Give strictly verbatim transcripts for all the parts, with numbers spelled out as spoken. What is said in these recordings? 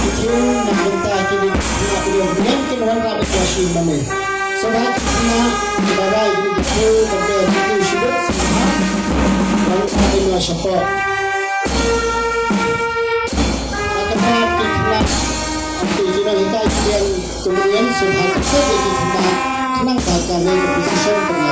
ki thing na ka bynta kine ki khynnah, kine ki nongwan rah bad ki shu mane. Sngewbha ki khynnah kiba rai kine ki thing ban pynbna ki thing shuh, sngewbha ban ai shapoh. Ka kyrpad ki khynnah, ki nonghikai ki liang Kumne sngewbha ki khynnah khnang ba ka leh ka position ka la.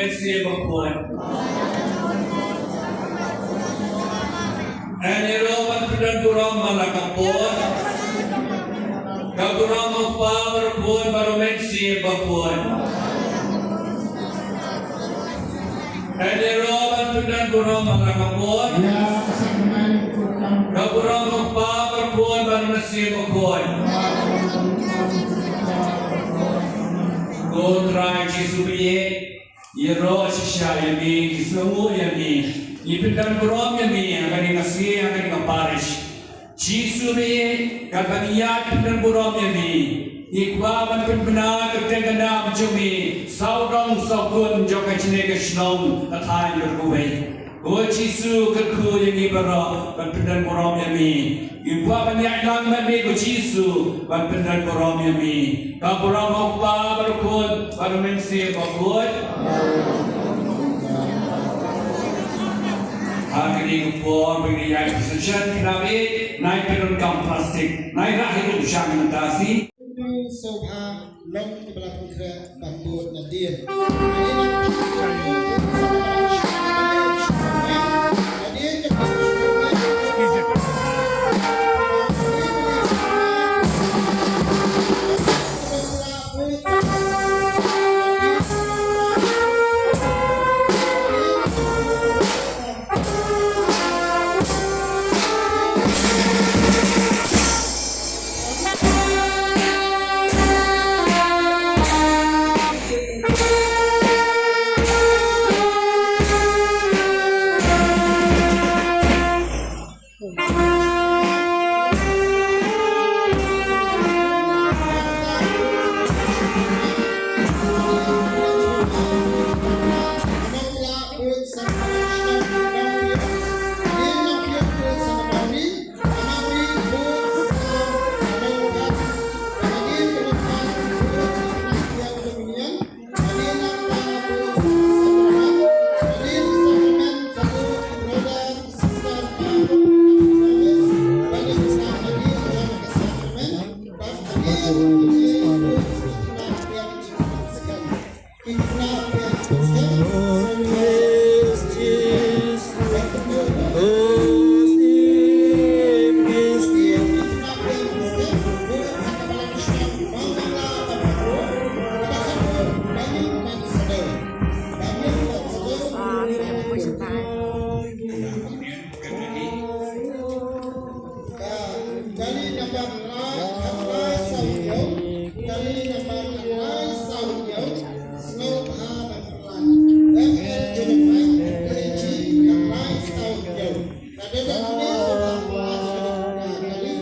Mynsiem Bakhuid. Ngi ïaroh ban pyndon burom man la ka por. Ka burom u Kpa bad u Khun bad u Mynsiem Bakhuid. Ngi ïaroh ban pyndon burom man la ka por. Ka burom u Kpa bad u Khun bad u Mynsiem Bakhuid. Ko Trai Jisu ba ïeit, ïaroh shisha ïa me, ngi sngewnguh ïa me, ngi pyndon burom ïa me ha kane ka sngi, ha kane ka parish. Jisu ba ïeit, katba ngi ïaid pyndon burom ïa me, ngi kwah ban pynbna ka kyrteng ka nam jong me sawdong sawkun jong ka jingïaid ka shnong, ka thaiñ bad kawei. Ko Jisu, kyrkhu ïa ngi baroh ban pyndon burom ïa me. Ngi kwah ban ïaid lang bad me ko Jisu ban pyndon burom ïa me. Ka burom u Kpa bad u Khun bad u Mynsiem Bakhuid. Ha kane ka por ba ngi ïaid procession, kynmaw, nai pyndonkam plastik, nai rah hi umshang mynta shi. Sngewbha long kiba la pynkhreh ban bud nadien. Kali nambar lai, khatlai saw hynñiew. Kali nambar khatlai saw hynñiew. Sngewbha ban pynlait. M L Jonathan, K G, khatlai saw hynñiew. Ka dei ban pynlait sngewbha ban pynlait kali.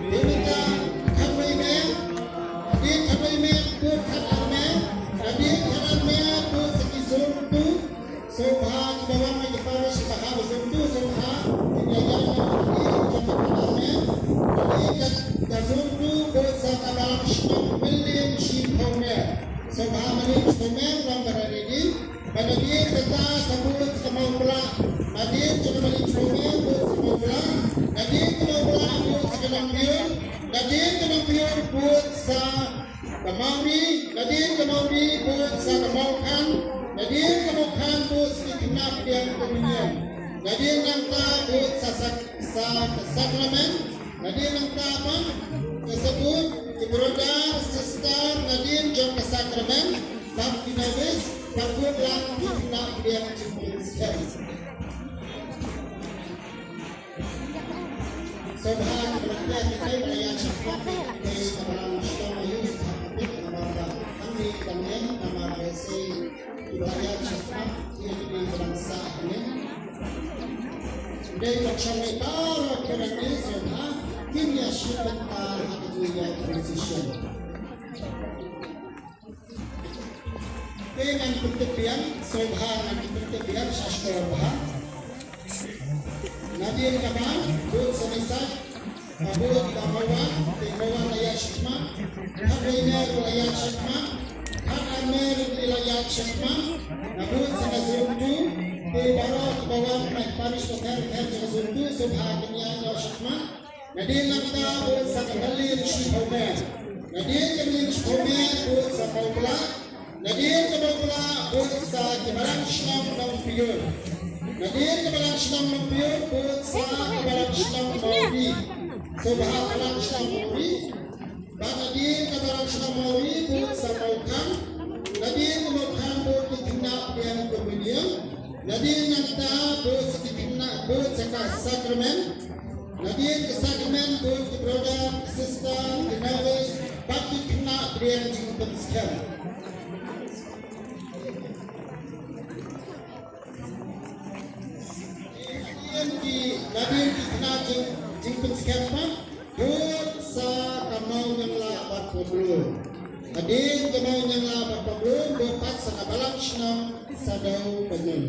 Dei mynta khatwei me, dei khatwei me, dei khatar me, dei khatar me, dei sa ki zone two. Sngewbha kiba wan na ki parish ba hap zone two, sngewbha. Dei ïa ïa dei khatar me, dei ka zone two, dei sa ka balang shnong William Shiphomer. Sngewbha William Shiphomer, long ba ready. Ba nadien kata sa bud sa ka Mawblah, nadien jong ka Mawblah bud sa ka Mawblah, nadien ka Mawblah bud sa ka Nongpyiur, nadien ka Nongpyiur bud sa ka Mawri, nadien ka Mawri bud sa ka Mawkhan, nadien ka Mawkhan bud sa ki khynnah pdiang pynmiet, nadien nangta bud sa sa sa ka sakramen. Nadien nangta pat, ka sa bud ki brother, sister, nadien jong ka sakramen, bad ki novice, bad bud lang ki khynnah pdiang jingpynshlur. Sngewbha ki brother, kita ba la ïaid shakhmat, kita ba la ïaid shakhmat, namar ba hangne, hangne, namar ba sei, ki ba la ïaid shakhmat, ki ba la sah hangne. Dei ban shong ei baroh ki rangbah sngewbha, kin ïa shim bynta ha ka jingïaid procession. Te ngan pyntip biang, sngewbha ngan pyntip biang, sha shkor bha. Nadien kaba, bud sa Messide, ka bud ka Mawbah, te Mawbah la ïaid shakhmat, Khatlai Mer la ïaid shakhmat, Khatar Mer la ïaid shakhmat, na bud sa ka zone two, te baroh kiba wan na ki parish bapher bapher jong ka zone two, sngewbha kin ïaid shakhmat. Nadien nangta bud sa ka Mylliem Shiphew Miet. Nadien ka Mylliem Shiphew Miet bud sa Mawblah. Nadien ka Mawblah bud sa ki Balang Shnong Nongpyut. Nadien ka Balang Shnong Nongpyut bud sa ka Balang Shnong Mawri. Sngewbha Balang Shnong Mawri. Bad nadien ka Balang Shnong Mawri bud sa Mawkhang. Nadien ka Mawkhang bud ki khynnah pdiang kumne. Nadien nangta bud sa ki khynnah bud sa ka Sakramen. Nadien ka Sakramen bud ki brother, sister, ki novice, bad ki khynnah pdiang jingpynskhem. Nadien ki, nadien ki khynnah jing, jingpynskhem pat bud sa ka Mawñianglah bad Pamlung. Nadien ka Mawñianglah bad Pamlung bud pat sa ka Balang Shnong Saddew Banyun.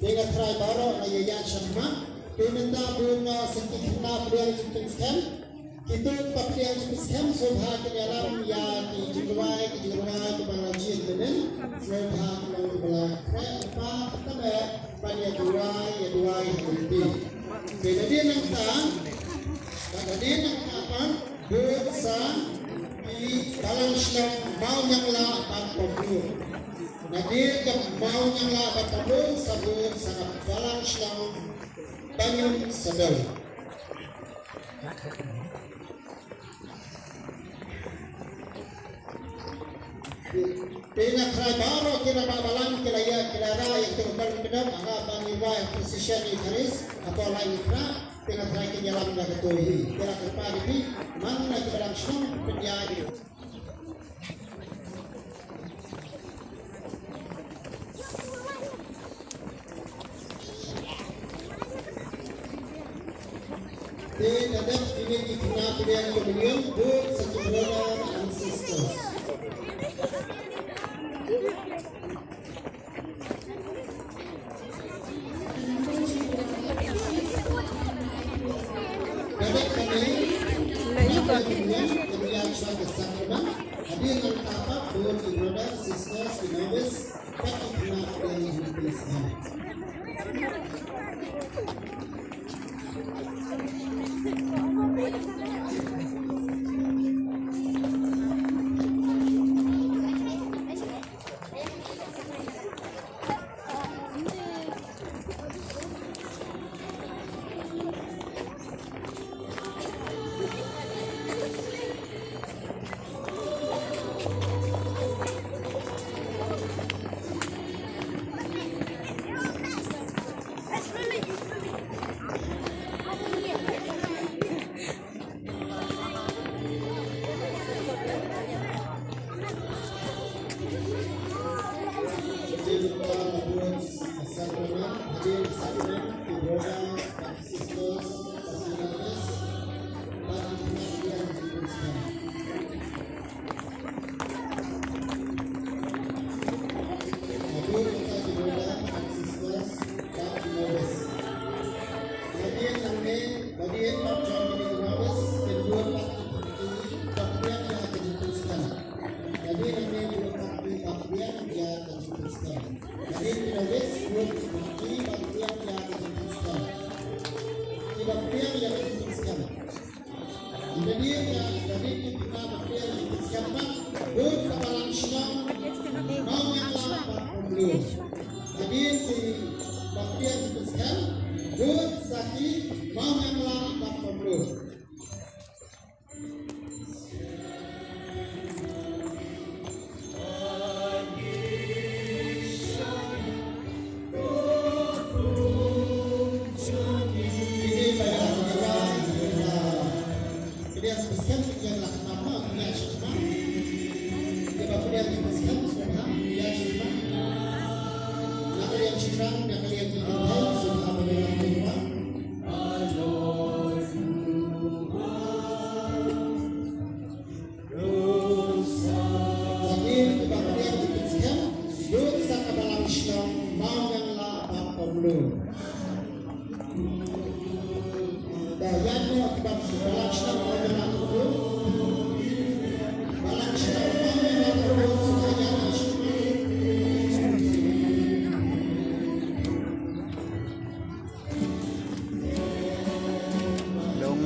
Te nga trai baroh nga ïa ïa sha khmat. Te mynta bun nga sa ki khynnah pdiang jingpynskhem. Kito kiba pdiang jingpynskhem sngewbha kin ïalam ïa ki jingrwai, ki jingrwai kiba la jied mynnin. Sngewbha kin long kiba la khreh lypa kyrpad ban ïa duwai, ïa duwai ha lynti. Te nadien nangta, nadien nangta pat bud sa ki Balang Shnong Mawñianglah bad Pamlung. Nadien ka Mawñianglah bad Pamlung sa bud sa ka Balang Shnong Banyun Saddew. Te nga trai baroh ki rangbah balang ki la ïa, ki la rah ïa ki rukom kyndoh ha kaba ngi rwai ha procession Eucharist ha por lai ngi khrah. Te nga trai kin ïalam da kato hi. Te la kyrpad ïa phi man la ki Balang Shnong pynïaid. Te da dep kine ki khynnah pdiang communion bud sa ki brother and sisters. Da dep kane, khynnah pdiang communion, kane ïa ka sacrament, hadien nangta pat bud ki brother, sisters, ki novice, Ïa ka jingpynskhem. Ïa ka jingpynskhem. Ïa ka jingpynskhem. Ïa ka jingpynskhem. Ïa ka jingpynskhem. Bun ka balang shnong Mawnianglah bad Pamlung. Ïa ka jingpynskhem. Bun sa ki Mawnianglah bad Pamlung. Sa ki kiba pdiang jingpynskhem, bun sa ka balang shnong Mawnianglah bad Pamlung. Da ïa no kiba balang shnong Mawnianglah bad Pamlung. Balang shnong Mawnianglah bad Pamlung, sa ïa no shnong. Long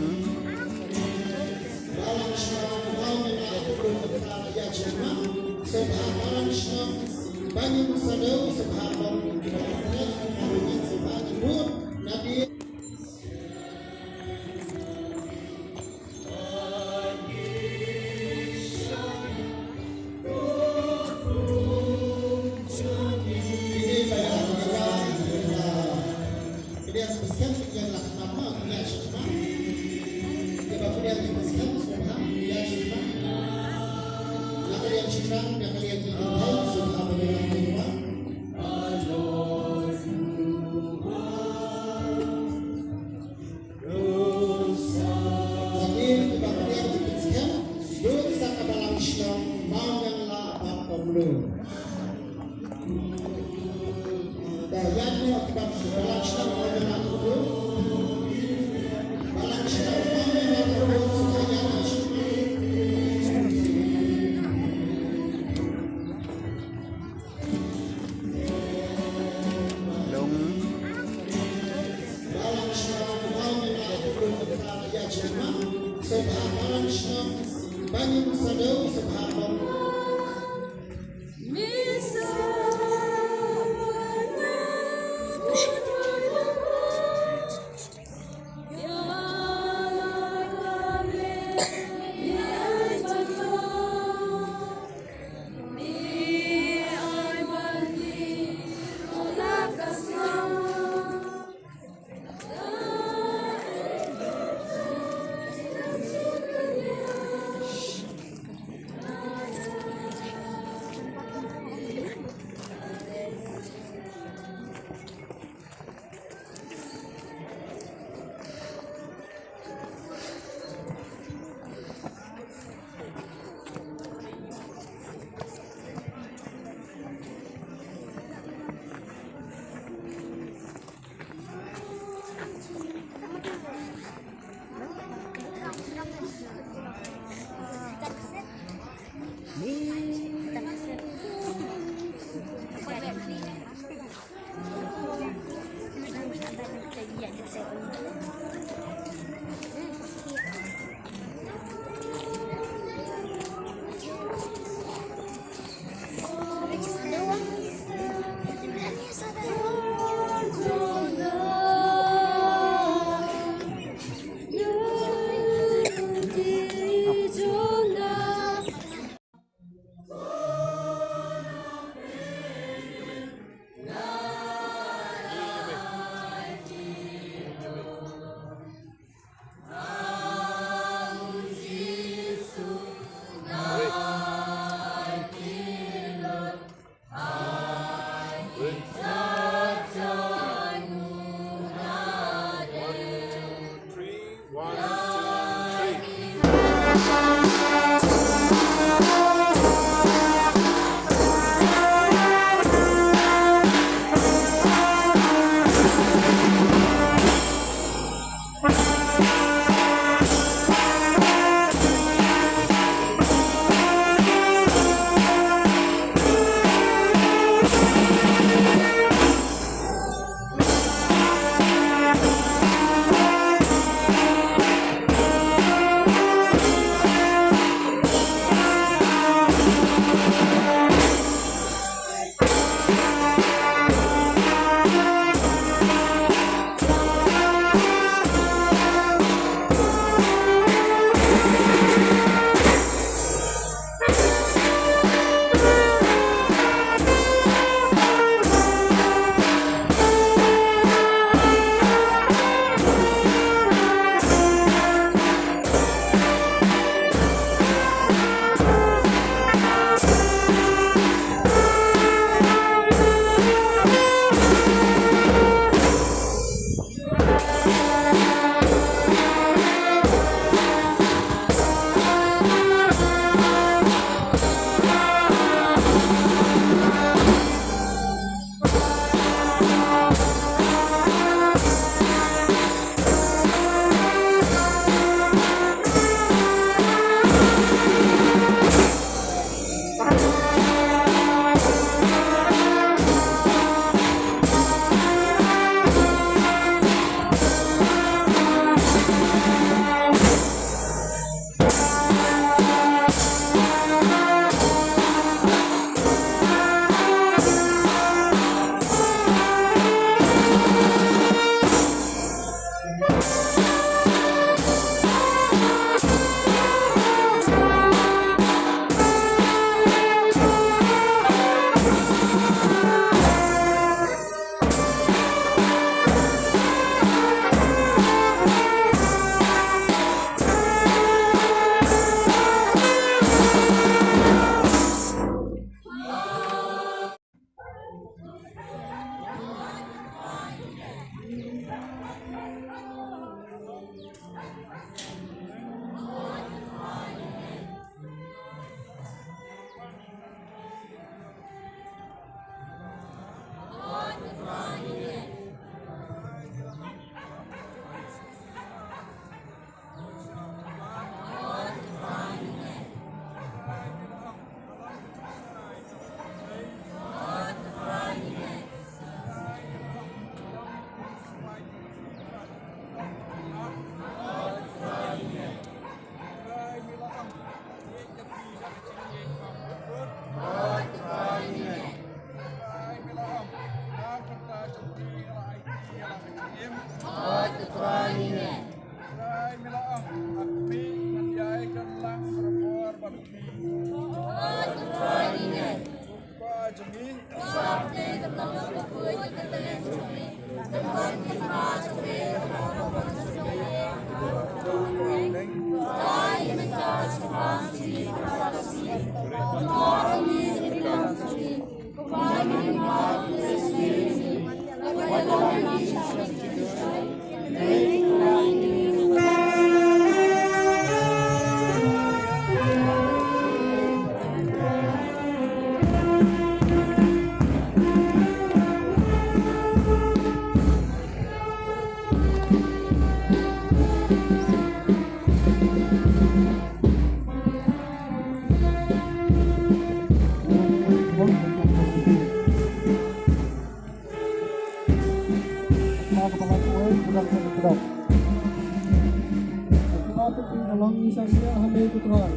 Ka long ngi shaniah ha me ko Trai.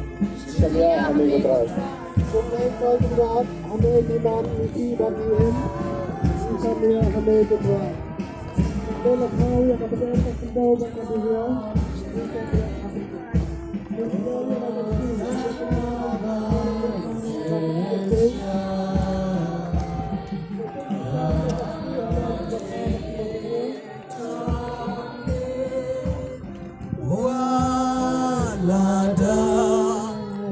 Shaniah ha me ko Trai. Kumne ko Trai, ha me ki man ngi ki ban ïeng. Ngi shaniah ha me ko Trai. Ko la khaw ïa ka bynta ka khyndew bad ka duriaw. Ngi shaniah ha me ko Trai. Wa la da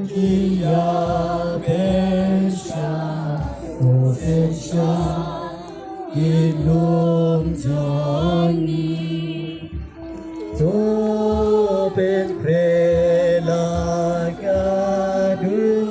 ki ya ben sha, o ben sha, ki lum jong ngi. To ben pre la ka duwai.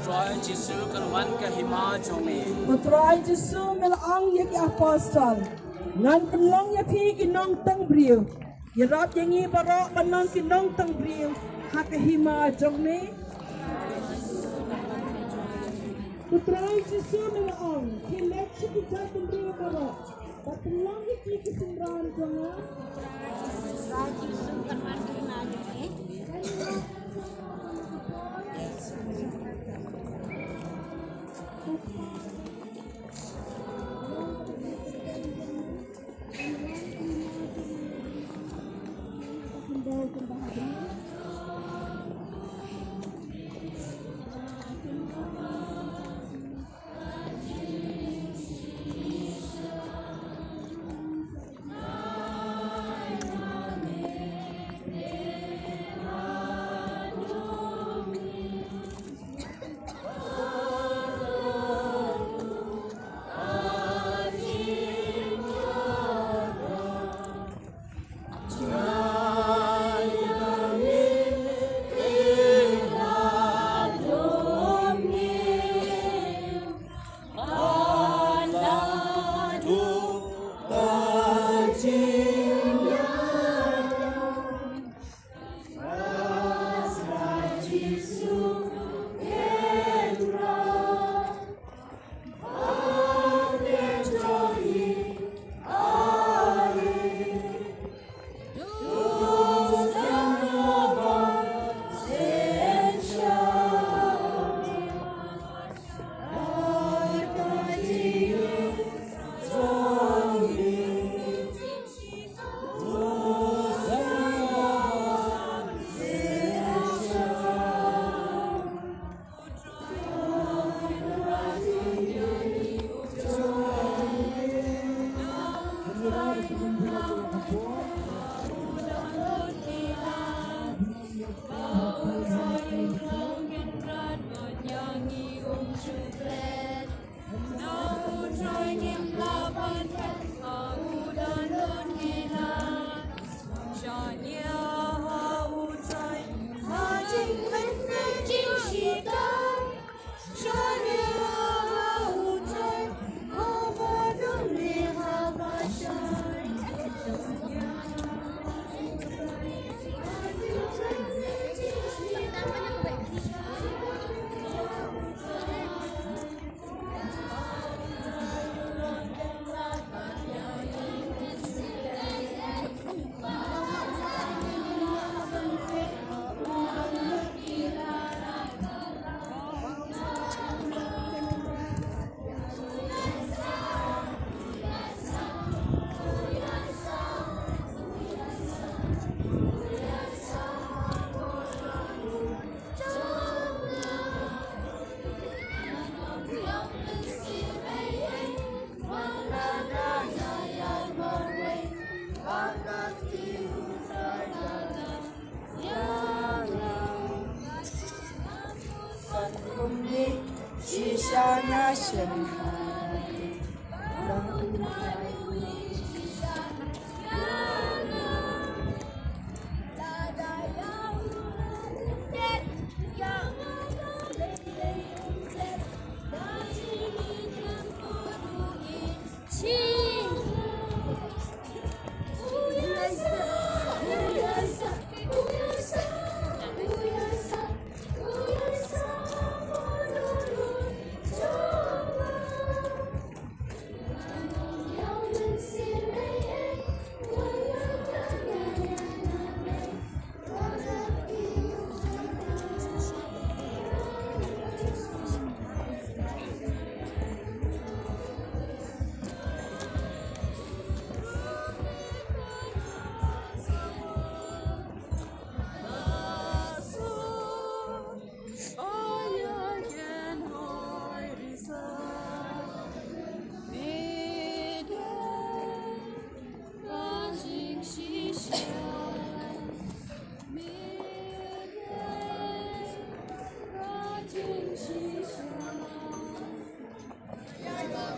Trai Jisu, kan wan ka hima jong me. Ko Trai Jisu, me la ong ïa ki apostol, ngan pynlong ïa phi ki nongtang briew. Ïarap ïa ngi baroh ban long ki nongtang briew ha ka hima jong me. Ko Trai Jisu, me la ong, phi leh sha ki jaitbynriew baroh. Bad pynlong ïa ki ki synran jong nga.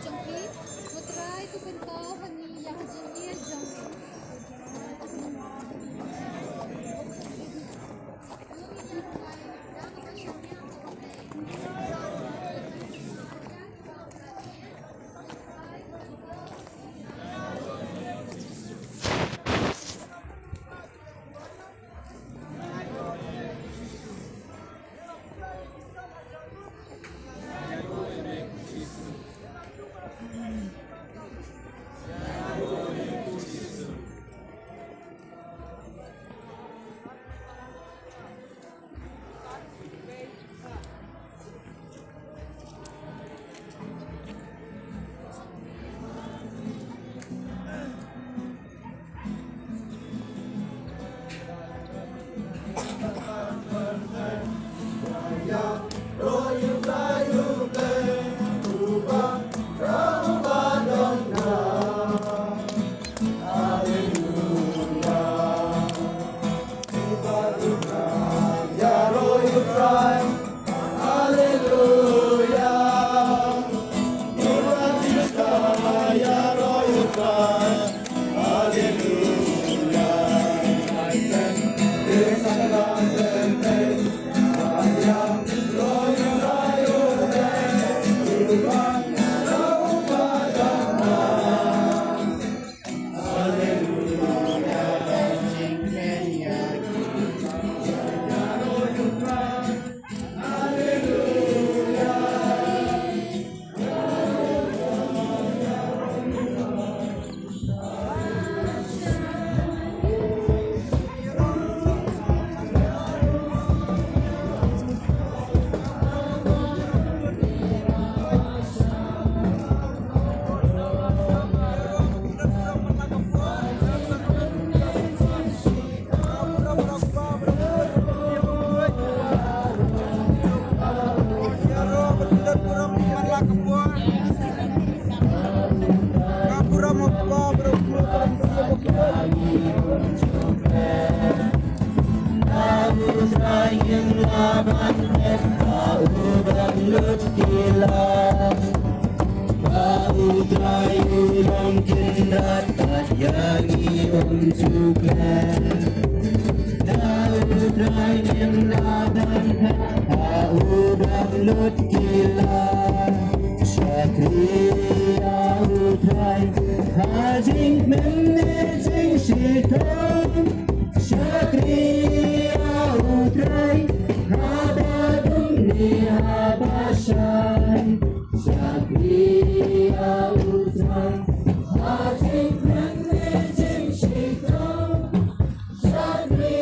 Jong phi, U Trai, to pynpaw ha ngi ïa ka jingïeit jong me. Ba U Trai u long kynrad bad ïa ngi um sukher. Da U Trai ngim lah ban phet ha u bym lut ki lad. Shakri ïa U Trai ha jingkmen ne jingshitom. Shakri ïa U Trai haba dum ne haba shai. Shakri ïa U Trai ha jingkmen ne jingshitom. Shakri,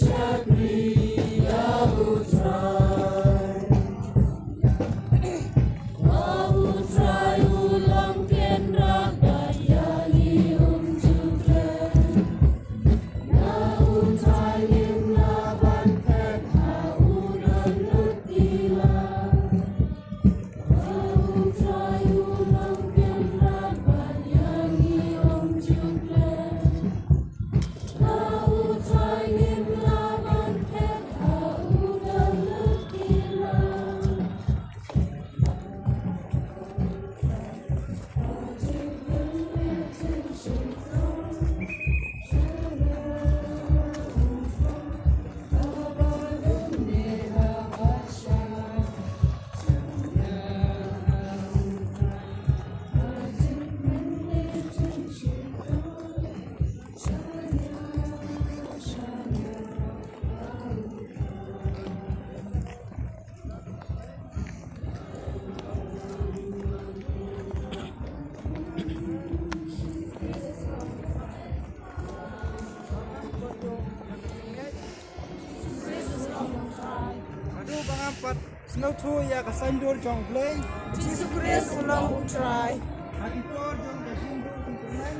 shakri ïa U Trai. Ba U Trai u long kynrad bad ïa ngi um sukher. Ba U Trai ngim lah ban phet ha u bym lut ki lad. Pat sngewthuh ïa ka saiñdur jong U Blei. Jisu Khrist u long U Trai. Ha ki por jong ka saiñdur jong U Blei.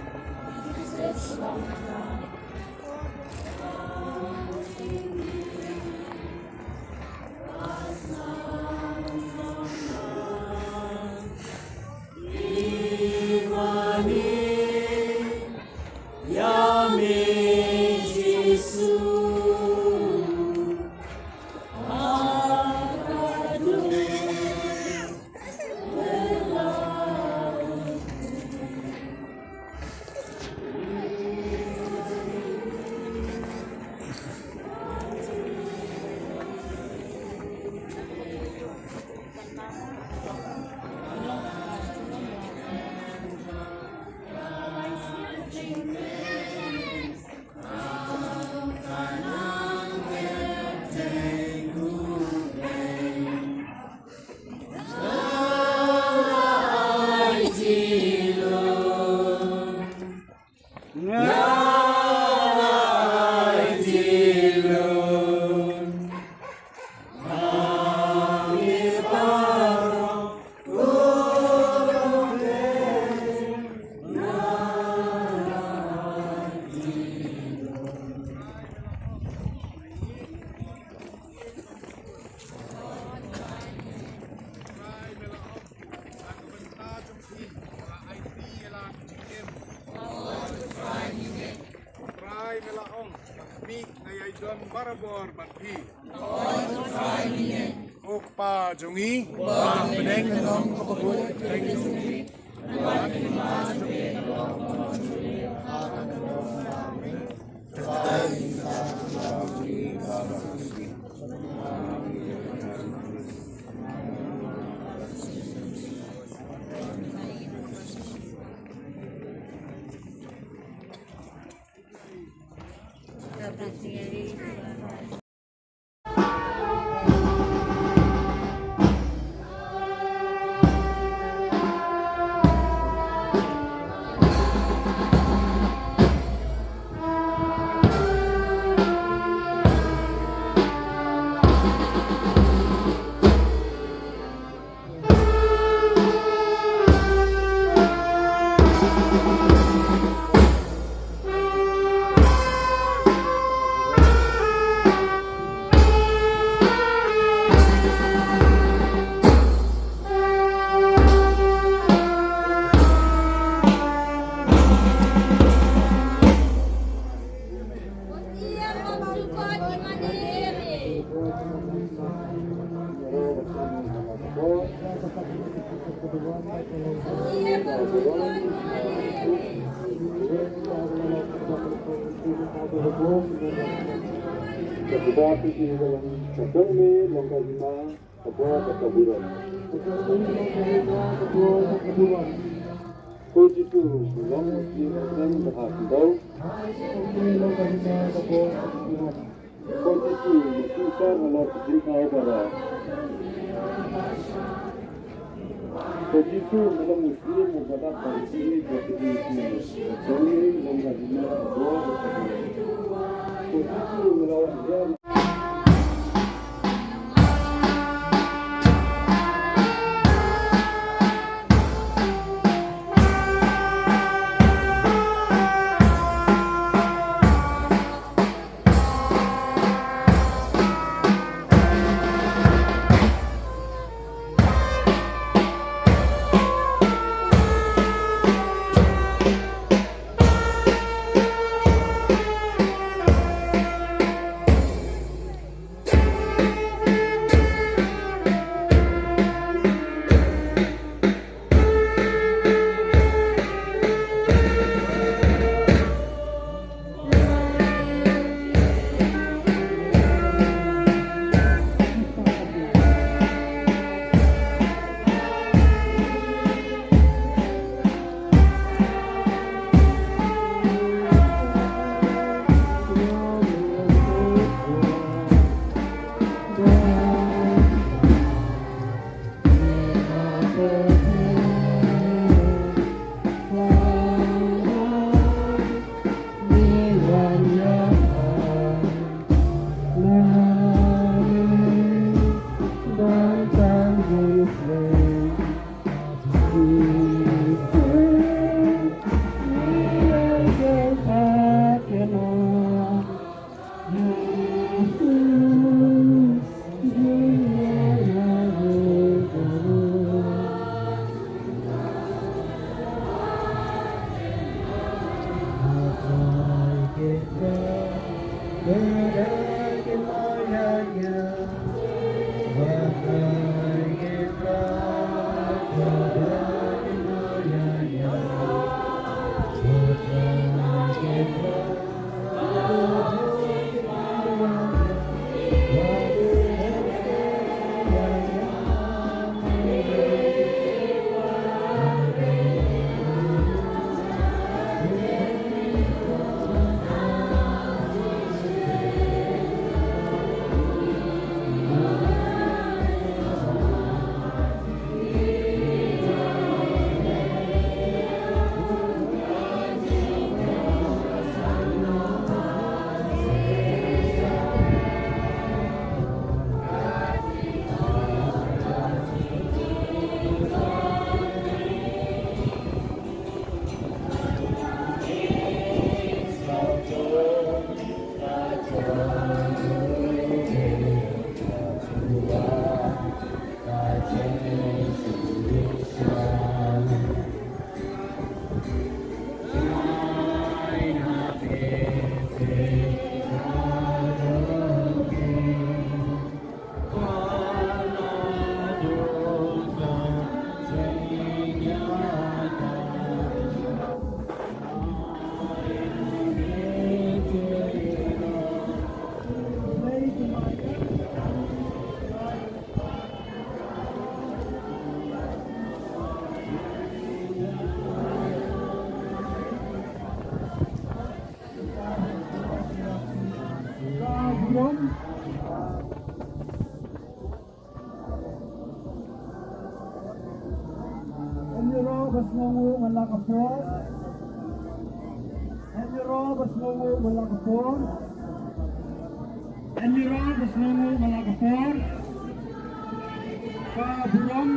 Trai me la ong, ba khmih nga ïai don barabor bad phi. O Kpa jong ngi, ba ha bneng, Ko Jisu, long u siem ha bneng bad ha khyndew. Ko Jisu, me sumar halor ka jingthaw baroh. Ko Jisu, me long u siem uba dap ban ïohi ïa ka jingïeit. Jong ngi long ka jingïeit. Ko Jisu, me long u siem. Hynrei ba sngewnguh nga la ka por. Hynrei ba sngewnguh nga la ka por. Hynrei ba sngewnguh nga la ka por. Ka burom.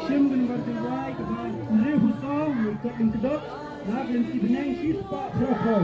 Shim bin bar jingwai ka ba hynriew phew saw, ngi kot ngi kdok na ka lynti bneng shispah phraphew.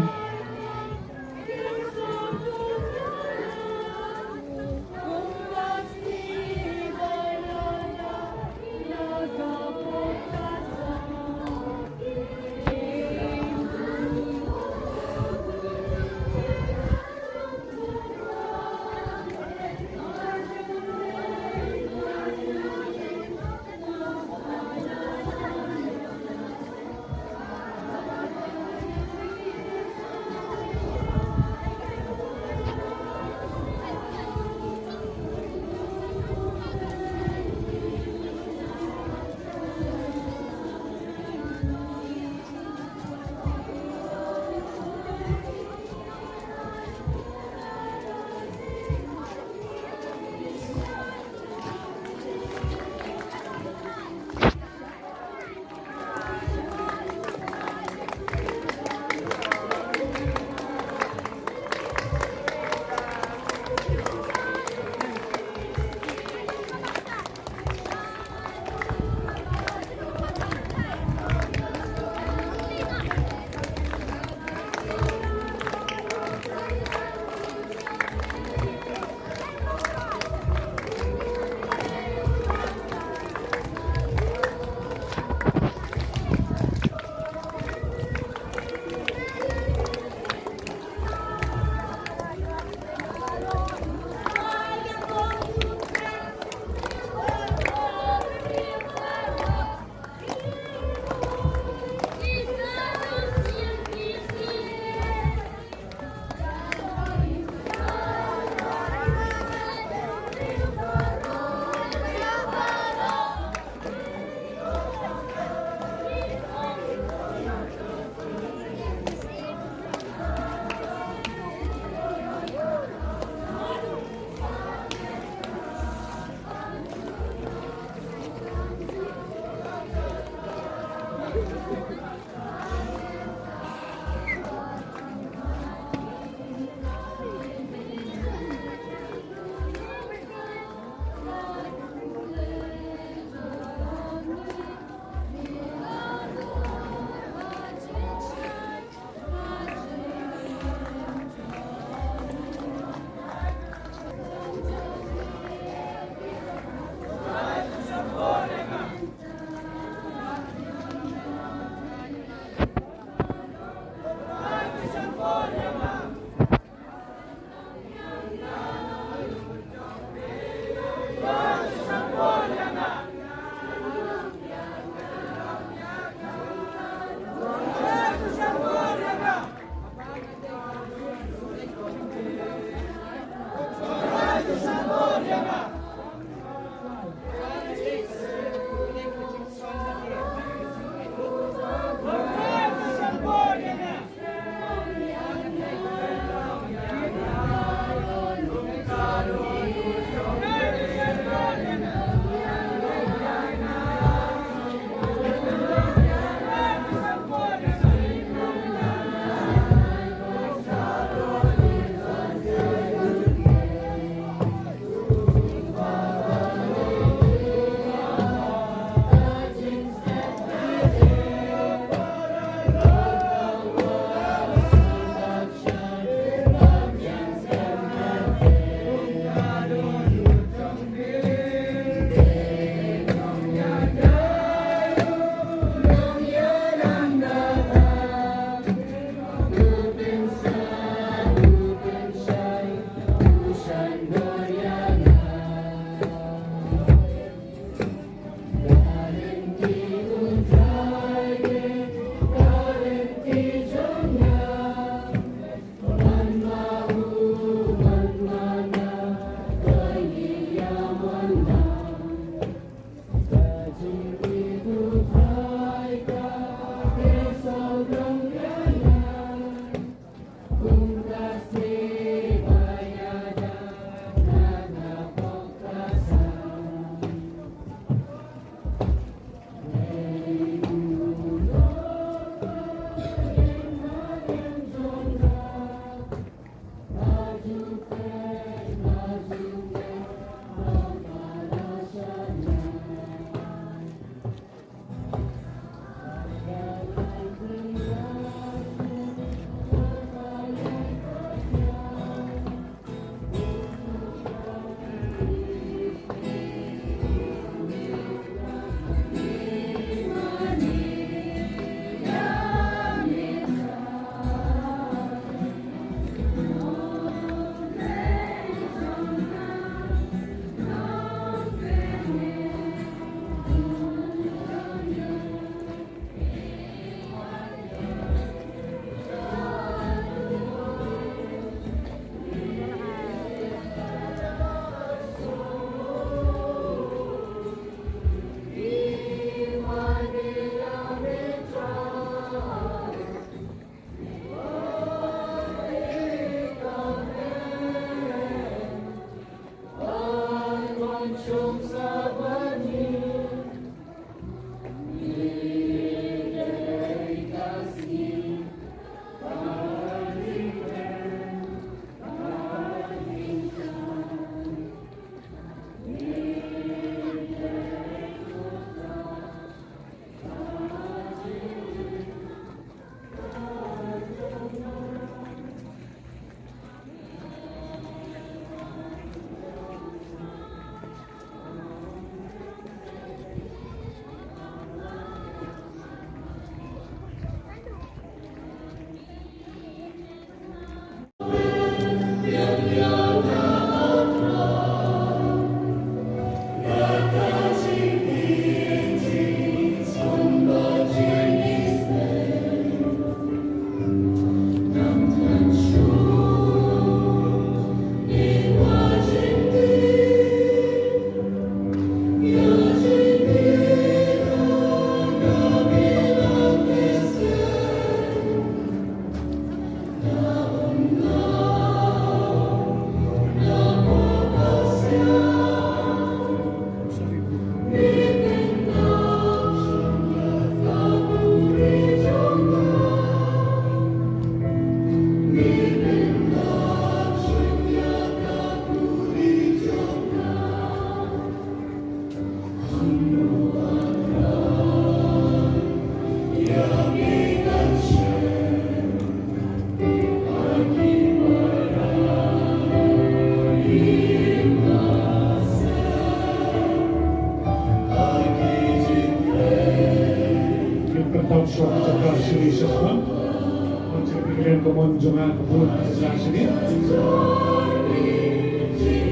Ka liang kamon jong nga ka bun ka jong nga shane.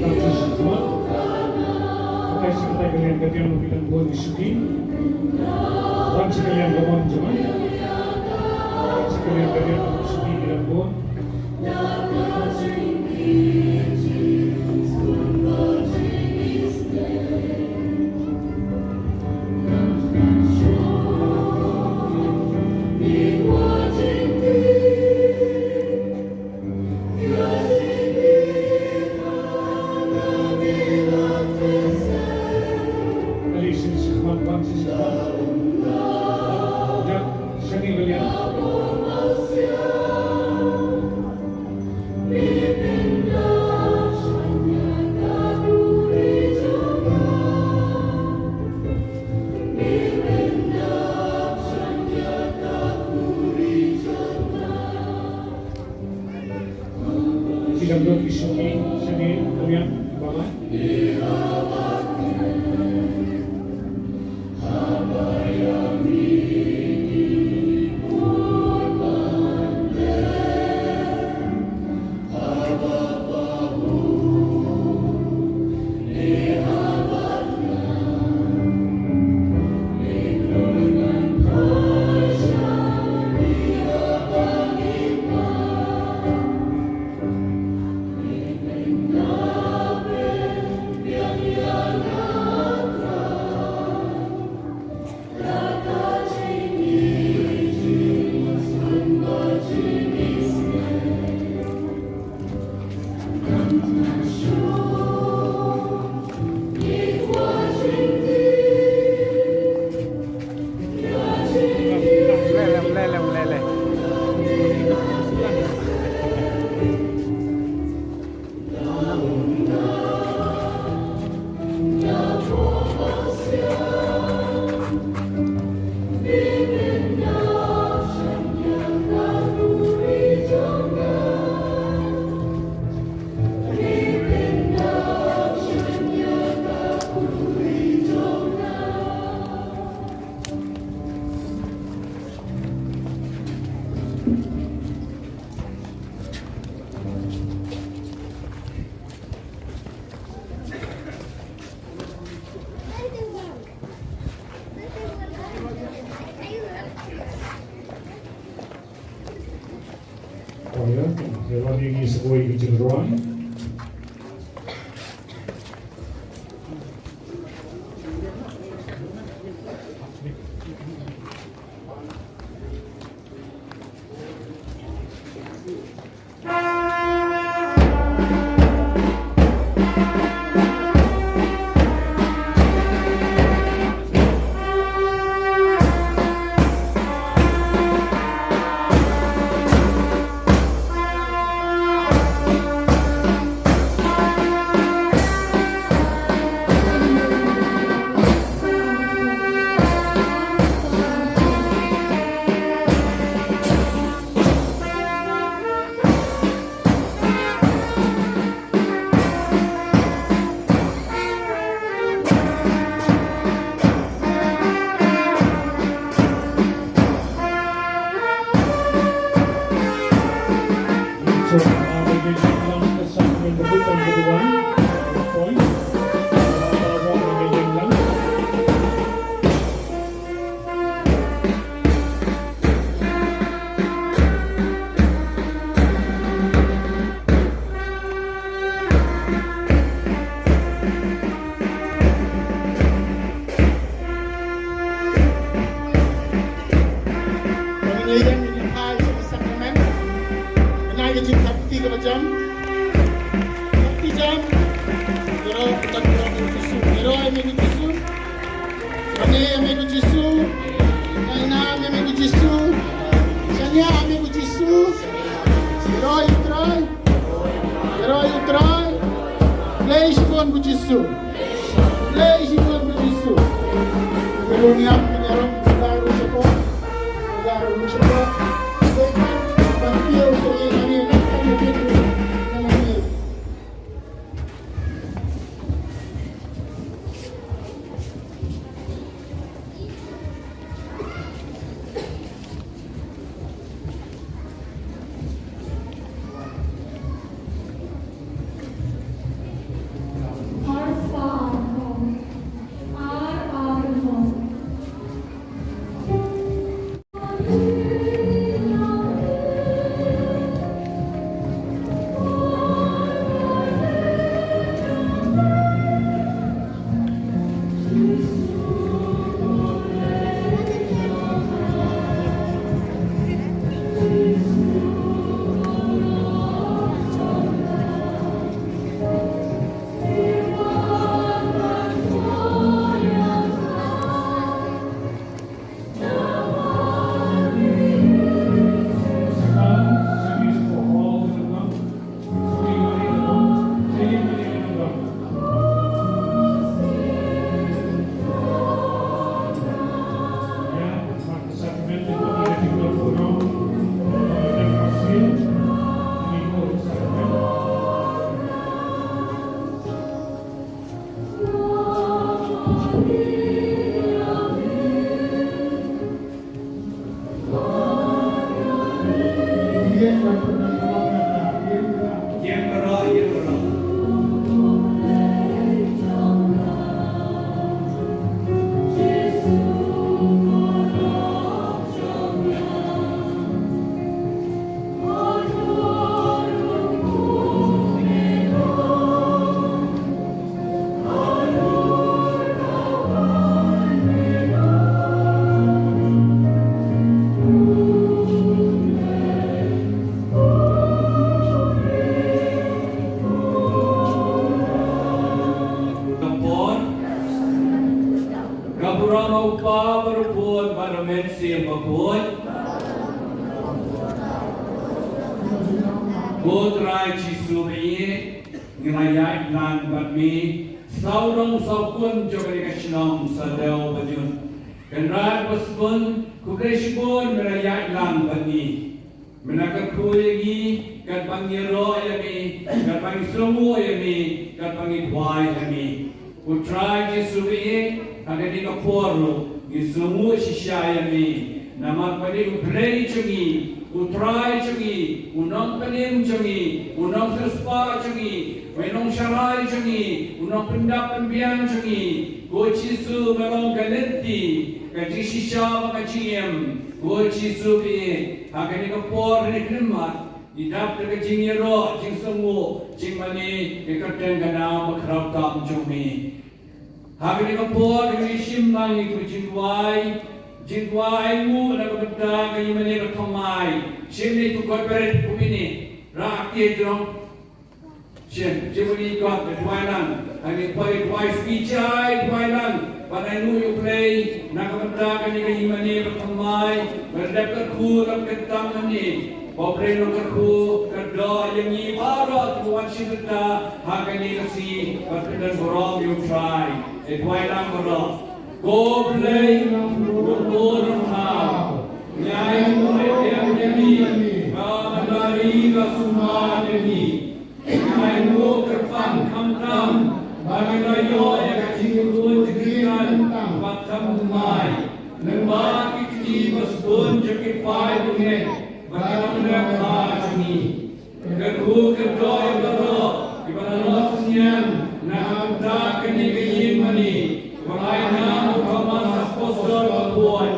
Ka bun shi kamon. Ka tai shi ka tai ka liang ka diang ki dang bun ki shuki. Wan shi ka liang kamon jong nga. Wan shi ka liang ka diang ki shuki ki dang bun. Ki dang don ki shuki shane, ka liang ba lai. Oh ya, ya, lagi ngi sa kawei ka jingrwai. Ba ngin ïa ïeng ngin ïa phai sha ka sakramen. Ngin ai ka jingthap kti kaba jam. Thap kti jam. Ïaroh, ïaroh ïa me ko Jisu. Ïaroh ïa me ko Jisu. Shane ïa me ko Jisu. Ngai nam ïa me ko Jisu. Shaniah ïa me ko Jisu. Ïaroh ïa u Trai. Ïaroh ïa u Trai. Khublei shibun ko Jisu. Khublei shibun ko Jisu. Ka rung ïap ka ïaroh ka ruh shapoh. Ka ruh shapoh. Khublei ban ban kiew ka ïing ani ka ïing ani. Ïeng baroh, ïeng baroh. Ka por. Ka burom ha u Kpa bad u Khun bad u Mynsiem Bakhuid. Ko Trai Jisu ba ïeit, ngi la ïaid lang bad me, saw rong saw khun jong kane ka shnong Sadew Bajut. Kynrad ba sbun, khublei shibun me la ïaid lang bad ngi. Me la kyrkhu ïa ngi, katba ngi ïaroh ïa me, katba ngi sngewnguh ïa me, katba ngi duwai ïa me. Ko Trai Jisu ba ïeit, ha kane ka por ruh, ngi sngewnguh shisha ïa me. Namar ba me u Blei jong ngi, u Trai jong ngi, u Nongpynim jong ngi, u Nongsiewspah jong ngi, u Nongsharai jong ngi, u Nongpyndap Pynbiang jong ngi. Ko Jisu me long ka lynti, ka jingshisha bad ka jingim. Ko Jisu ba ïeit, ha kane ka por, ha kane ka khyllipmat, ngi dap da ka jingïaroh, jingsngewnguh, jingmane, ka kyrteng, ka nam bad ka kyrteng jong me. Ha kane ka por, ngi shim lang ïa ka jingduwai, jingduwai ainguh na ka bynta ka ïingmane bathymmai. Shim ïa ka kot bret kumne, rah ïa ka jrong. Shen, shen, ïa ka kot, duwai lang. Hangne poi duwai sngewbha, duwai lang. Ban ainguh ïa U Blei na ka bynta kane ka ïingmane bathymmai, ba la dep kyrkhu, la dep kyntang hangne. Ba U Blei un kyrkhu kyrdoh ïa ngi baroh kiba wan shim bynta ha kane ka sngi, ban pyndonburom ïa U Trai. Ïa duwai lang baroh. Ko Blei, ko Nongpynthaw, ngi ainguh ïa me, ba me la ri ka sumar ïa ngi. Ngi ainguh kyrpang khamtam ba ngi la ïoh ïa ka jingkyrkhu jingkyrkhu khamtam bad thymmai. Lyngba ki kti ba sbun jong ki paid bangeit ba ki nang ïa ka jong ngi. Kyrkhu kyrdoh ïa baroh kiba la noh synñiang na ka bynta kane ka ïingmane, ba la ai nam u Thomas Apostol Bakhuid.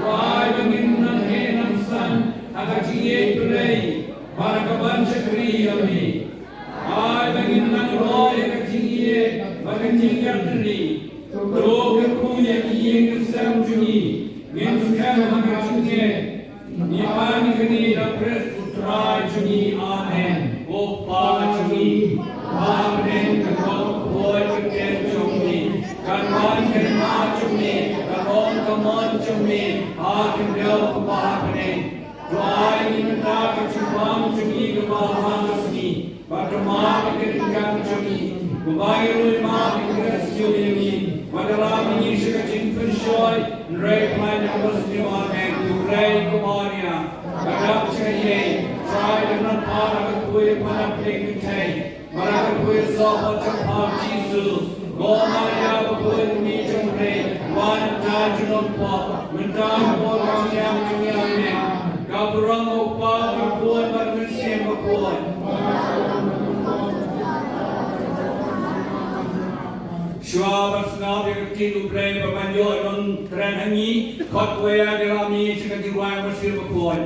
Ai ba ngin nang heh nang san ha ka jingïeit Blei bad ha ka ban shakri ïa me. Ai ba ngin nang roi ha ka jingïeit bad ka jingïatylli. To kyrkhu ïa ki ïing ki sem jong ngi. Ngin skhem ha ka jingngeit. Ngi pan kane da Khrist u Trai jong ngi. Amen. Ko Kpa jong ngi, ba ha bneng, ka don ka kyrteng jong me. Kan wan ka hima jong me, kan long ka mon jong me, ha khyndew kumba ha bneng. To ai ïa ngi mynta ka jingbam jong ngi kaba man la ka sngi. Bad to map ïa ki kyrdan jong ngi, kumba ngi ruh ngi map ïa ki kyrdan jong ngi. Wat lam ïa ngi sha ka jingpynshoi, hynrei pynlait ïa ngi na ka sniew. Amen. Ko Blei, ko Maria, ka dap jingaiei, Trai ka don bad ka kyrkhu ïa phi na pdeng kynthei. Bad ka kyrkhu ïa u soh jong pha u Jisu. Ko Maria bakhuid, ka Kmie jong U Blei, wan da junom pop, mynta bad ha ka por ka jingïap jong ngi. Amen. Ka burom ha u Kpa, ha u Khun bad ha u Mynsiem Bakhuid. Shuwa ban sngap ïa ka ktien U Blei, bad ban ïoh nongkren ha ngi, khot wei ïa ka lami sha ka jingrwai u Mynsiem Bakhuid.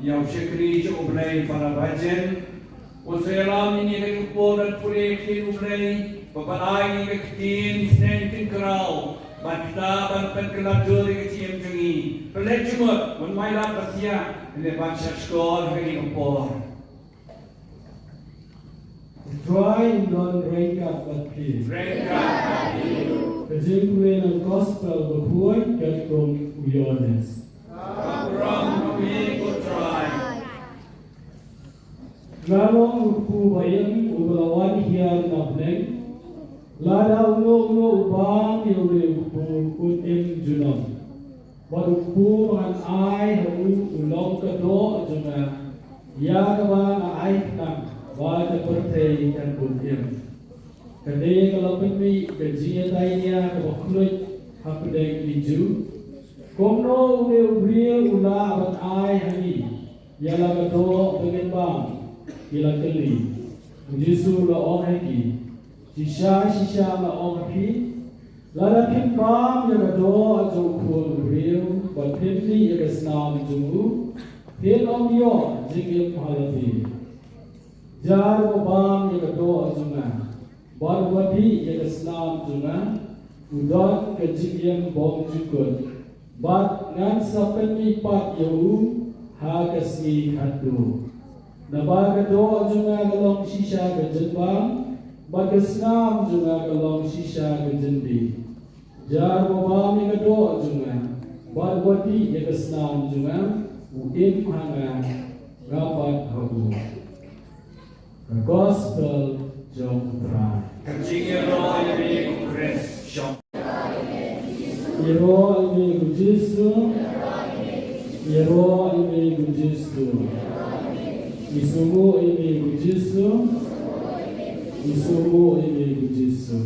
Ïa u shakri jong U Blei para bajen. U sa ïalam ïa ngi ha kane ka por ban pule ïa ka ktien U Blei, bad ban ai ïa ngi ka ktien sneng ktien kraw, ban ktah, ban pynkylla dur ïa ka jingim jong ngi. Pynleit jingmut, ban wai lad bad thiah, lane ban shah shkor ha kane ka por. U Trai un don ryngkat bad phi. Ryngkat bad phi. Ka jingpule na ka gospel bakhuid katkum u Ïoannis. Ka burom ïa me ko Trai. Nga long u kpu ba im uba la wan hiar na bneng. Lada uno uno u bam ïa une u kpu un im junom. Bad u kpu ba ngan ai ha u u long ka doh jong nga, ïa kaba nga ai khnang ba ka pyrthei kan bun im. Kane ka la pynmih ka jingïatai nia kaba khluit hapdeng ki Jiw. Kumno une u briew u lah ban ai ha ngi ïa la ka doh ba ngin bam? Ki la kylli. U Jisu u la ong ha ki, shisha shisha nga ong ha phi, lada phin bam ïa ka doh jong u Khun u briew bad phin mih ïa ka snam jong u, phin ym ïoh jingim ha lade. Jar uba bam ïa ka doh jong nga bad uba dih ïa ka snam jong nga, u don ka jingim bymjukut, bad ngan sa pynmih pat ïa u ha ka sngi khatduh. Naba ka doh jong nga ka long shisha ka jingbam, bad ka snam jong nga ka long shisha ka jingdih. Jar uba bam ïa ka doh jong nga bad uba dih ïa ka snam jong nga, u im ha nga, nga pat Ngi sngewnguh ïa me ko Jisu. Ngi sngewnguh ïa me ko Jisu.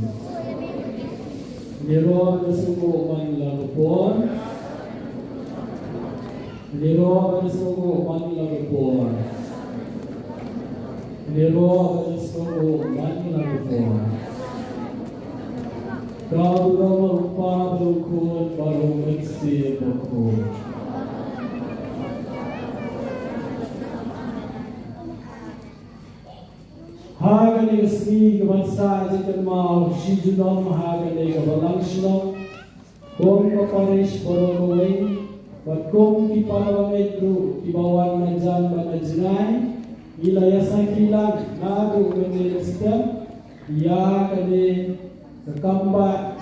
Ngi ruh ngi sngewnguh man la ka por. Ngi ruh ngi sngewnguh man la ka por. Ngi ruh ngi sngewnguh man la ka por. Ka burom u Kpa bad u Khun bad u Mynsiem Bakhuid. Ha kane ka sngi ka ban sah jingkynmaw shi junom ha kane ka balang shnong, kum ka parish baroh kawei bad kum ki para bangeit ruh kiba wan na jan bad na jngai, ngi la ïa sakhi lang naduh mynne mynstep ïa kane ka kam bah,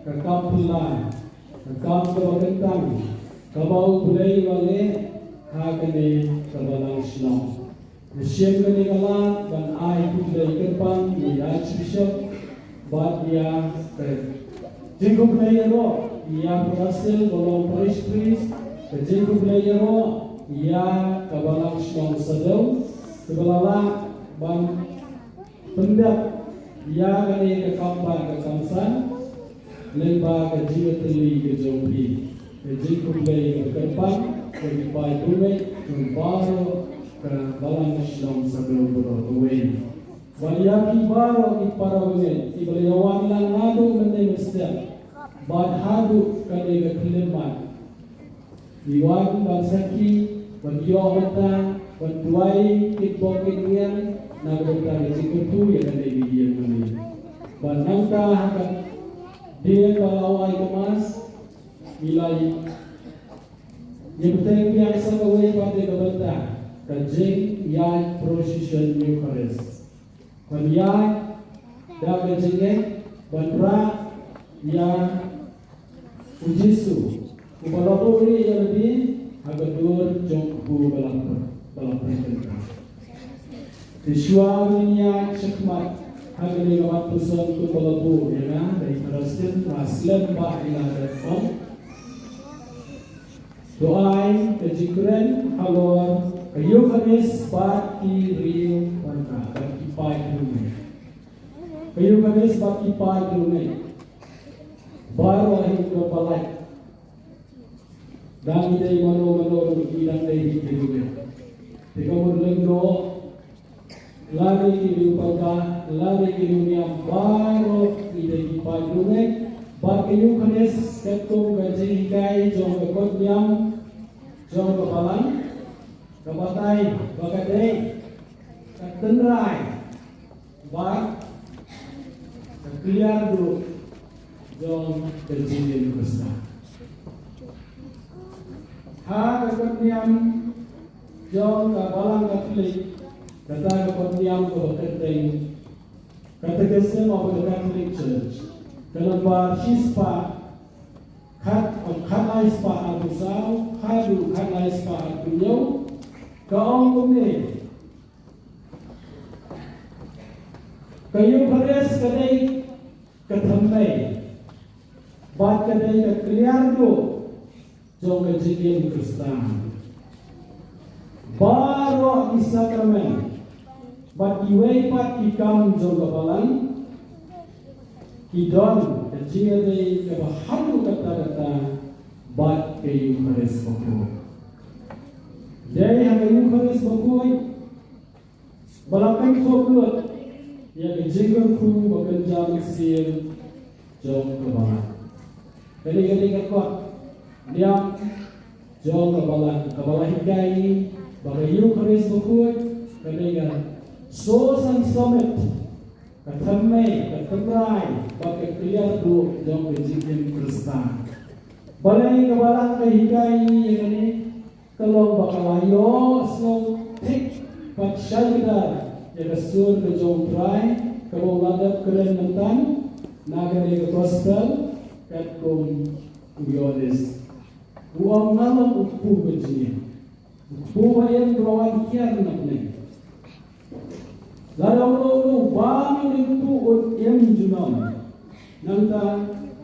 ka kam phylla, ka kam kaba kyntang kaba U Blei u la leh ha kane ka balang shnong. Nga shem kane ka lad ban ai khublei kyrpang ïa i Archbishop bad ïa ka jingkhublei ïaroh ïa Father Russell ba long Parish Priest, ka jingkhublei ïaroh ïa ka balang shnong Sadew kaba la lah ban pyndep ïa kane ka kam bah ka kam san lyngba ka jingïatylli ka jong phi. Ka jingkhublei ka kyrpang ka jingpait bymngeit jong baroh ka balang shnong Sadew baroh kawei. Bad ïa phi baroh ki para bangeit kiba la ïa wan lang naduh mynne mynstep bad haduh kane ka khyllipmat. Ngi wan ban sakhi, ban ïoh bynta, ban duwai kitbok kitngian na ka bynta ka jingkyrkhu ïa kane ka ïing mane. Bad nangta ha ka dieng ba la wai ka Mass, ngi la ïa bteng biang sa kawei pat ïa ka bynta ka jingïaid procession Eucharist. Ban ïaid da ka jingngeit ban rah ïa u Jisu uba la buhrieh ïa lade ha ka dur jong u kpu ba la pynkyntang. Te shuwa ba ngin ïaid shakhmat ha kane ka mat puson kumba la buh ïa nga da i Father Rustin, nga slem bah ïa nga da ong. To ai ka jingkren halor ka Eucharist bad ki riew bynta bad ki paid riew. Ka Eucharist bad ki paid riew. Baroh hi ka palai. Dang dei mano mano ruh ki dang dei ki riew. Te ka mut lem noh Lada ki riew bynta, lada ki riew niam baroh ki dei ki paid riew. Bad ka Eucharist katkum ka jinghikai jong ka kot niam jong ka balang, ka batai ba ka dei ka tynrai bad ka kliar duh jong ka jingim Khristan. Ha ka kot niam jong ka Balang Katholik, kata ka kot niam kaba kyrteng Catechism of the Catholic Church, ka nombar shispah khat, khatlai spah arphew saw haduh khatlai spah arphew hynñiew, ka ong kumne: Ka Eucharist ka dei ka thymmei bad ka dei ka kliar duh jong ka jingim Khristan. Baroh ki sakramen bad kiwei pat ki kam jong ka Balang ki don ka jingïadei kaba haduh katta katta bad ka Eucharist bakhuid. Dei ha ka Eucharist bakhuid ba la pynkup lut ïa ka jingkyrkhu ba kynja mynsiem jong ka Balang. Kane ka dei ka kot niam jong ka Balang kaba la hikai ba ka Eucharist bakhuid ka dei ka source and summit, ka thymmei, ka tynrai bad ka kliar duh jong ka jingim Khristan. Balei ka Balang ka hikai ïa kane? Ka long ba ka la ïohsngew thik bad shai kdar ïa ka sur ka jong U Trai kaba u la dep kren mynta na kane ka gospel, katkum u Ïoannis. U ong, nga long u kpu ka jingim. U kpu ba ïeng, ba wan kiar na bneng. Lada uno uno u bam ïa une u kpu un im junom. Nangta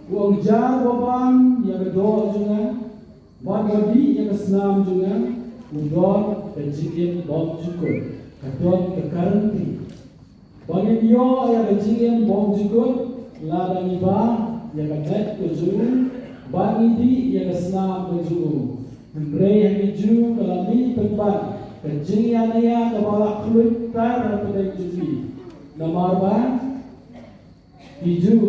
u ong, jar ba bam ïa ka doh jong nga bad ba dih ïa ka snam jong nga, u don ka jingim bymjukut, ka don ka guarantee. Ba ngin ïoh ïa ka jingim bymjukut lada ngi bam ïa ka met ka jong u, ba ngi dih ïa ka snam ka jong u. Hynrei ha ki Jiw ka la mih pynban ka jingïaid ïa kaba la khluit tar ha pdeng jong ki. Namar ba ki Jiw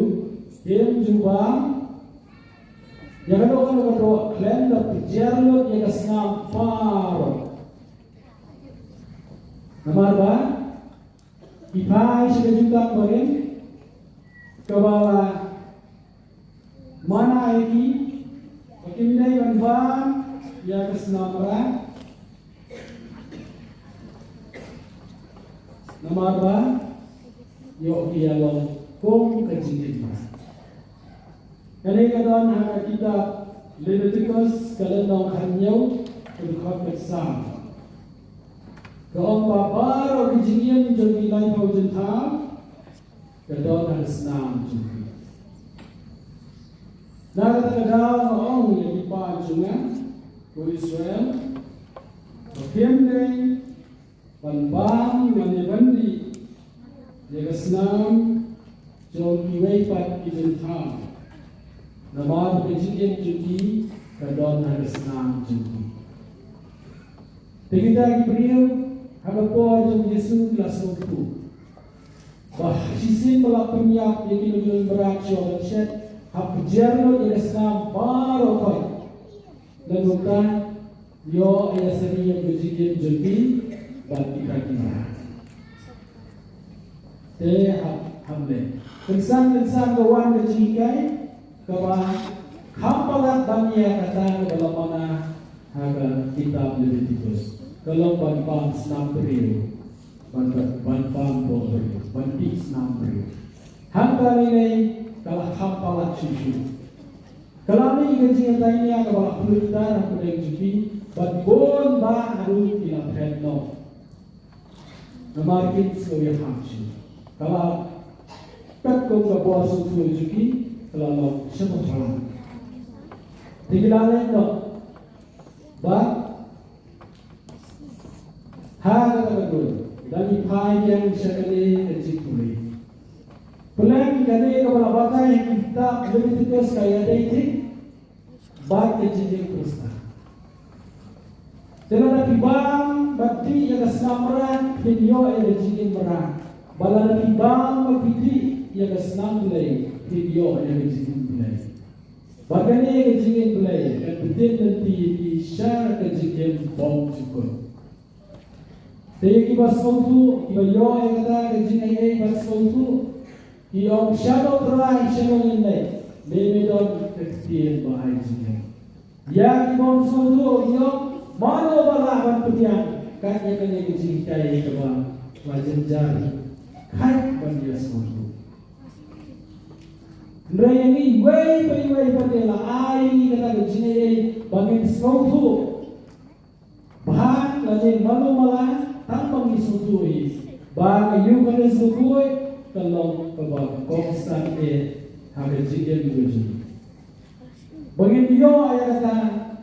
kim ju bam ïa kano kano ka doh khlem da pynjur lut ïa ka snam baroh. Namar ba ki phai sha ka jutang barim kaba la mana ïa ki ba kim dei ban bam ïa ka snam mrad. Namar ba ïoh ki ïa long kum ka jingim mrad. Kane ka don ha ka kitab Leviticus ka lynnong khathynñiew ka dkhot khatsaw. Ka ong ba baroh ka jingim jong ki laiphew jingthaw ka don ha ka snam jong ki. Na kata ka daw nga ong ïa ki paid jong nga ko Israel, ba kim dei ban bam lane ban dih ïa ka snam jong kiwei pat ki jingthaw. Namar ka jingim jong ki ka don ha ka snam jong ki. Te kita ki briew ha ka por jong u Jisu ki la sngewthuh ba shisien ba la pynïap ïa ki nongïalam mrad shuwa ban shet, hap pynjur lut ïa ka snam baroh pat. Lada kumta ïoh ïa sarih ïa ka jingim jong ki bad kita ki mrad. Te hap, hap leh. Kynsan kynsan ka wan ka jinghikai kaba kham palat ban ïa kata kaba la mana ha ka kitab Leviticus. Ka long ban bam snam briew, ban, ban, ban bam bok briew, ban dih snam briew. Hangta lei lei ka la kham palat shuh shuh. Ka la mih ka jingïatai nia kaba la khluit tar ha pdeng jong ki, bad bun bah haduh ki la phet noh. Namar kin sngew ïahap shuh. Ka la phet kum ka bor sngewthuh jong ki, ka la long sha ba palat. Te ki la leit noh. Bad ha kata ka dur, lada ngi phai biang sha kane ka jingpule. Pynlong kane kaba la batai ha kitab Leviticus ka ïadei thik bad ka jingim Khristan. Te lada phi bam bad dih ïa ka snam mrad, phin ïoh ïa ka jingim mrad. Bad lada phi bam bad phi dih ïa ka snam Blei, phin ïoh ïa ka jingim Blei. Bad kane ka jingim Blei kan pyntip lynti ïa phi sha ka jingim bymjukut. Te ïa kiba sngewthuh, kiba ïoh ïa kata ka jingai ei bad sngewthuh, ki ong, shano Trai, shano ngin leit? Me me don ka ktien ba ai jingim. Ïa ki bym sngewthuh ki ong, mano ba lah ban pdiang kat ïa kane ka jinghikai kaba la jynjar, khlem ban ïa sngewthuh. Hynrei ïa ngi iwei pa iwei pat la ai ïa ngi kata ka jingaiei ba ngin sngewthuh. Bha lane malu mala tang ba ngi sngewthuh ïa ba ka Ïukharist bakhuid ka long kaba kongsan eh ha ka jingim ka jong ngi. Ba ngin ïoh ïa kata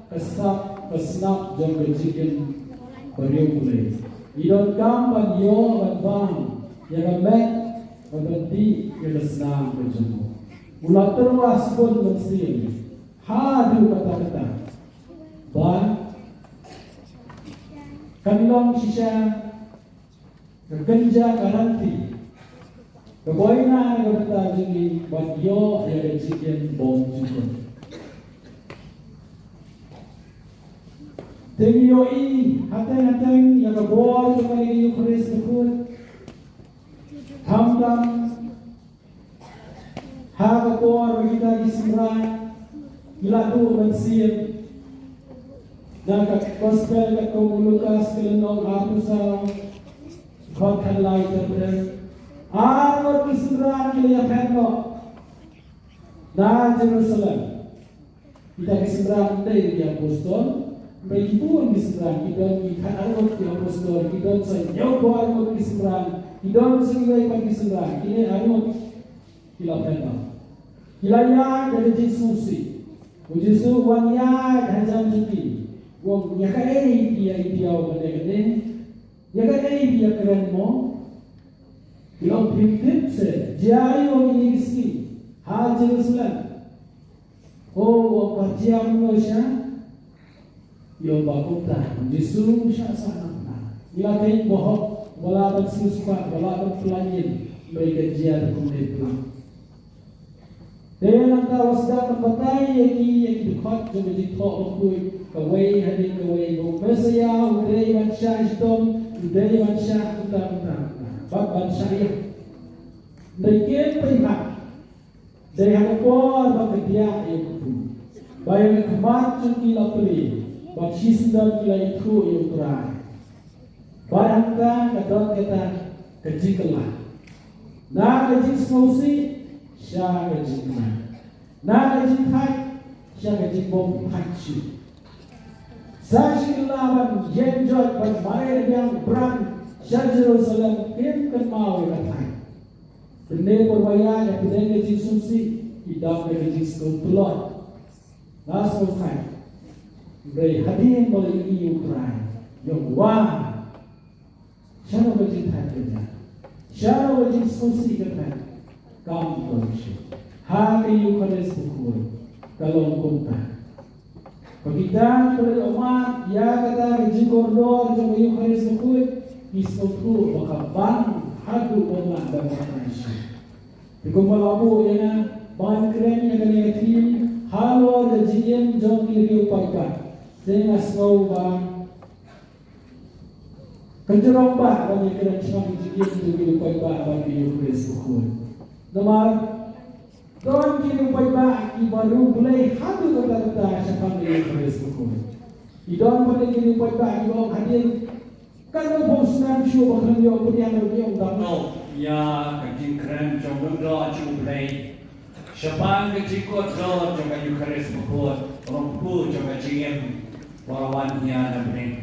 ka sap ka snap jong ka jingim briew Blei. Ngi donkam ban ïoh ban bam ïa ka met bad ban dih ïa ka snam ka jong u. U la tyrwa sbun mynsiem haduh katta katta ba kan long shisha ka kynja ka ranti kaba ïa na ka bynta jong ngi ban ïoh ïa ka jingim bymjukut. Te ngi ïohi hateng hateng ïa ka bor jong kane ka Ïukharist bakhuid. Khamtam ha ka por ba kita ki synran ki la tuh mynsiem. Na ka gospel katkum u Lukas ka lynnong arphew saw, dkhot khatlai ter ter. Arngut ki synran ki la ïaphet noh na Jerusalem. Kita ki synran ym dei ki apostol, hynrei ki bun ki synran, ki don ki khatarngut ki apostol, ki don sa hynñiewphew arngut ki synran, ki don sa kiwei pat ki synran, kine arngut ki la phet noh. Ki la ïaid da ka jingsngewsih. U Jisu u wan ïaid hajan jong ki. Ong, ïa kaei phi ïa ïa ïa kane kane? Ïa kaei phi ïa kren mo? Ki ong, phim tip se jia aïu ïa kine ki sngi ha Jerusalem. O, u ong, ka jia kumno sha? Ïa, ba kumta Jisu u shah sahnarphna. Ïa, ka ïing bahok ba la ban siewspah, ba la ban pynlait ïing, hynrei ka jia kumne palat. Te nangta u la sdang ban batai ïa ki, ïa ki dkhot jong ka jingthoh bakhuid, kawei hadien kawei, ba u Messaïah u dei ban shah shitom, u dei ban shah kumta kumta kumta, bad ban shah ïa. Dei kem pynbha. Dei ha ka por ba ka diah ïa u kpu, ba ïa ka khmat jong ki la plie, bad shisyndon ki la ïathuh ïa U Trai. Bad hangta ka don kata ka jingkylla, na ka jingsngewsih sha ka jingkmen, na ka jingthait sha ka jingbymthait shuh. Sa shisien la ban ïeng joit ban mane biang bran sha Jerusalem, kim kynmaw ïa ka thait. Pynne pyrwa ïa pynne ka jingsngewsih, ki dap da ka jingsngew tlot. La sngewthait. Hynrei hadien ba la ïohi ïa U Trai, ïoh wa. Shano ka jingthait ka jia? Shano ka jingsngewsih ka thait? Kam don shuh. Ha ka Eukharist bakhuid ka long kumta. Ba kita kiba la ïohmad ïa kata ka jingkordor jong ka Eukharist bakhuid, ki sngewthuh ba ka bang haduh ba ym lah ban batai shuh. Te kumba la buh ïa nga ban kren ïa kane ka theme halor ka jingim jong ki riew paidbah, te nga sngew ba ka jrong ba ban ïakren shaphang ka jingim jong ki riew paidbah bad ka Eukharist bakhuid. Namar don ki riew paidbah kiba riewblei haduh katta katta shaphang ka Eukharist bakhuid. Ki don pat ki riew paidbah kiba ong hadien katno phew snem shuh ba khlem ïoh pdiang ruh ki ong dang ïoh ïa ka jingkren jong Lyngdoh jong U Blei shaphang ka jingkordor jong ka Eukharist bakhuid, ruh phu jong ka jingim ba la wan ïa na bneng.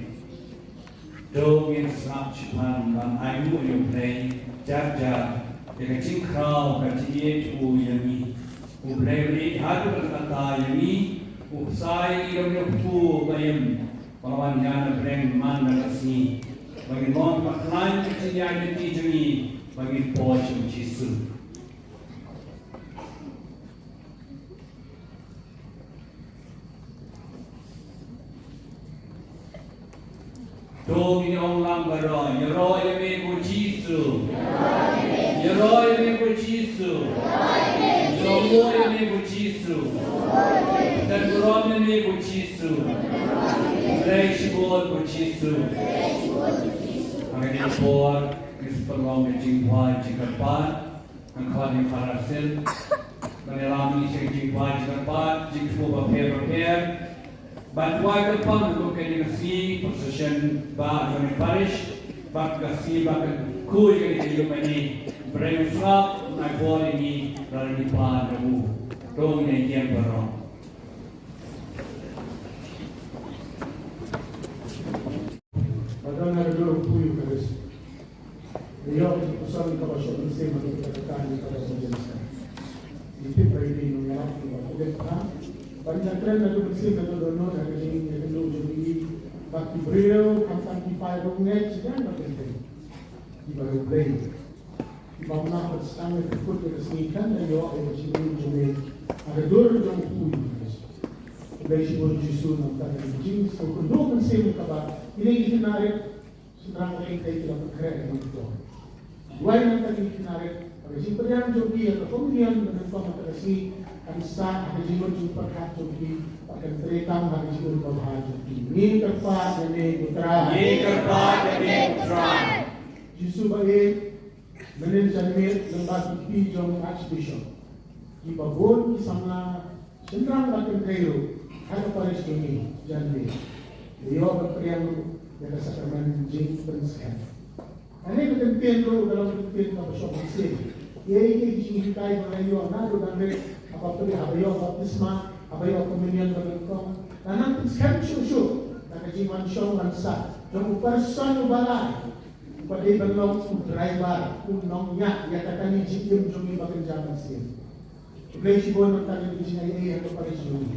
To ngin sngap shipang ban ainguh ïa U Blei jar jar ïa ka jingkhraw ka jingïeit u ïa ngi. U Blei u ïeit haduh katta katta ïa ngi, u ksai ïa ngi ruh phu ba im. Ba la wan ïa na bneng man la ka sngi ba ngin long ba khlaiñ ka jingïaid lynti jong ngi ba ngin poi sha U Jisu. To ngin ong lang baroh, ïaroh ïa me ko Jisu. Ïaroh ïa me ko Jisu. Ïaroh ïa me ko Jisu. Pynburom ïa me ko Jisu. Khublei shibun ko Jisu. Ha kane ka por ngin sa pynlong ka jingduwai jingkyrpad. Nga khot ïa u Father Sil ban ïalam ïa ka jingduwai jingkyrpad, jingthmu bapher bapher. Ban duwai kyrpang kum kane ka sngi procession ba jong ka parish bad ka sngi ba ka khuid ka ïa ka ïing mane. Briew sngap na bor ïa ngi lada ngi pan da u. To ngin ïa ïeng baroh. Ba don ha ka dur u Kpu Eukharist. Ïoh ki puson kaba shoh mynsiem ha ka kyrdan kaba mynsiem. Ngi tip ba ïa ngi ngi ïarap kiba khublei bha ban ïakren na ka mynsiem na ka dohnud ha ka jingïakynduh jong ngi bad ki briew, khamtam ki paid riewngeit shidan bad ki briew kiba riewblei. Ba nga pyrshang ïa ka kut ïa ka sngi kan da ïoh ïa ka jingim jong me ha ka dur jong u Kpu Jisu. Khublei shibun Jisu namar ka jingsngewkynduh mynsiem kaba kine ki khynnah rit shynrang ba ïeit ki la pynkhreh ha ka dur. Duwai namar kine ki khynnah rit ba ka jingpdiang jong ki ïa ka communion ba nyngkong ha ka sngi kan sah ha ka jingmut jingpyrkhat jong ki bad kan treikam ha ka jingim babha jong ki. Ngi kyrpad ïa me ko Trai. Ngi kyrpad ïa me ko Trai. Jisu ba ïeit, mynnin janmiet lyngba ki kti jong u Archbishop, kiba bun ki samla shynrang bad kynthei ruh ha ka parish jong ngi janmiet la ïoh ban pdiang ruh ïa ka sakramen jingpynskhem. Kane ka kyntien ruh ka long ka kyntien kaba shoh mynsiem. Kiei kiei ki jinghikai ba la ïoh naduh dang rit, haba pdiang, haba ïoh baptisma, haba ïoh communion ba nyngkong, la nang pynskhem shuh shuh na ka jingwan shong wan sah jong u person uba lai. Uba dei ban long u driver, u nongñiah ïa kata ka jingim jong ngi ba kynja mynsiem. Khublei shibun namar kane ka jingaiei ha ka parish jong ngi.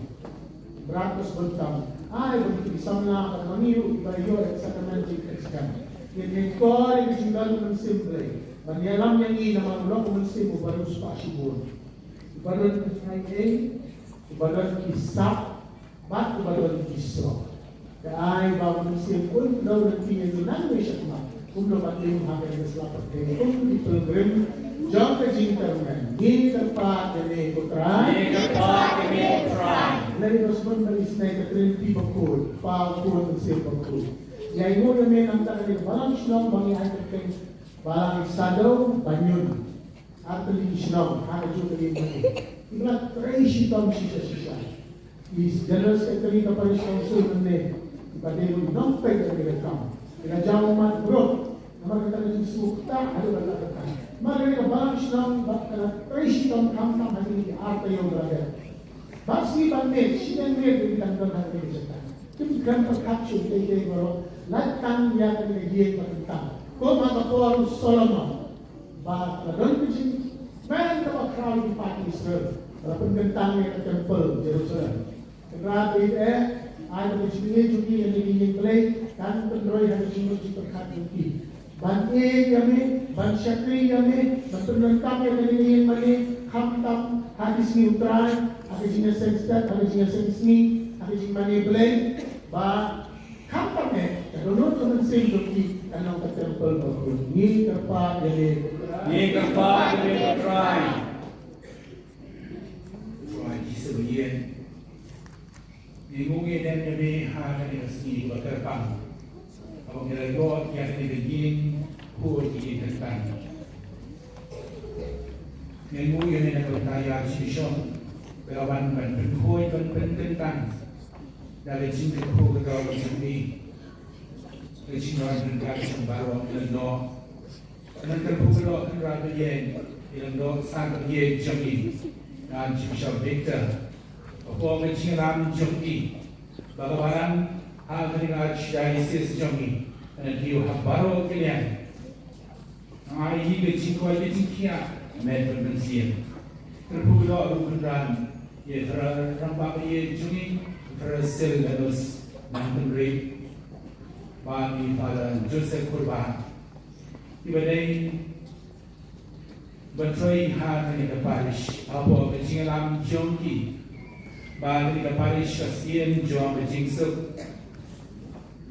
Bad ka sbun tam Ai ba ki samla bad ma ngi ruh kiba ïoh ïa ka sakramen jingpyrshang. Ngin ïakor ïa ka jingdon u Mynsiem Blei ban ïalam ïa ngi namar u long u Mynsiem uba riewspah shibun, uba don ki jingaiei, uba don ki sap bad uba don ki soh. Te ai ba u Mynsiem un kdew lynti ïa ngi nangne shakhmat. Kumno ban leit ha kane ka sla pyrthei kum ki pilgrim jong ka jingkyrmen. Ngi kyrpad ïa me ko Trai. Ngi kyrpad ïa me ko Trai. Lei ba sbun ban isynei ka Trinity bakhuid, Kpa, u Khun, u Mynsiem Bakhuid. Ïa ainguh ïa me nangta kane ka balang shnong ba ngi ai kyrteng Balang Shadow Baniun. Ar tylli ki shnong ha ka juh ka ïing mane. Ki la trei shitom shisha shisha. I General Secretary ka Parish Council mynne, i ba dei ruh i nongpeit ïa kane ka kam, i la jaw ummat briew. Namar kata ka jingsngewthuh haduh katta katta. Namar kane ka balang shnong ba ka la trei shitom khamtam ha kine ki ar taïew ba la dep. Bad shi ban miet, shi ban miet ki dang don ha kane ka jaka. Kim kren pyrkhat shuh ïa kiei kiei baroh. Lait tang ïa kane ka ïing ba kyntang. Kum ha ka por u Solomon. Ba la don ka jingkmen kaba khraw ïa ki paid Israel ba la pynkyntang ïa ka temple Jerusalem. Kynrad baieit, ai ba ka jingïeit jong ki ïa kane ka ïing Blei kan pynroi ha ka jingmut jingpyrkhat jong ki. Ban ïeit ïa me, ban shakri ïa me, ban pyndonkam ïa kane ka ïing mane, khamtam ha ki sngi U Trai, ha ka jingïaseng step, ha ka jingïaseng sngi, ha ka jingmane Blei, ba khamtam eh ka dohnud ka mynsiem jong ki kan long ka temple bakhuid. Ngi kyrpad ïa me. Ngi kyrpad ïa me ko Trai. Trai Jisu ïa. Ngi ngeit ïa me ha kane ka sngi ba kyrpang. Haba ngi la ïoh ïa kane ka ïing khuid, ka ïing kyntang. Ngi ngeit ïa me na ka bynta ïa ka Bishop ba la wan ban pynkhuid ban pynkyntang da ka jingkyrkhu ka jong me. Ka jingwan ryngkat jong baroh ngi la ïoh. Ngan kyrkhu ka doh Kynrad ba ïeit, ïa ka doh Kynrad ba ïeit jong ngi, Archbishop Victor. Hapoh ka jingïalam jong i, ba ka balang ha kane ka Archdiocese jong ngi, ngan kiew ha baroh ki liang. Ngan ai ïa ka jingkoit ka jingkhiah met bad mynsiem. Kyrkhu ka doh ruh Kynrad ïa i Fr Rangbah ba ïeit jong ngi, Fr Silvanus Nangkynrih, bad i Father Joseph Kurbah. Kiba dei ba trei ha kane ka parish, hapoh ka jingïalam jong ki, ba kane ka parish ka sien jong ka jingsuk.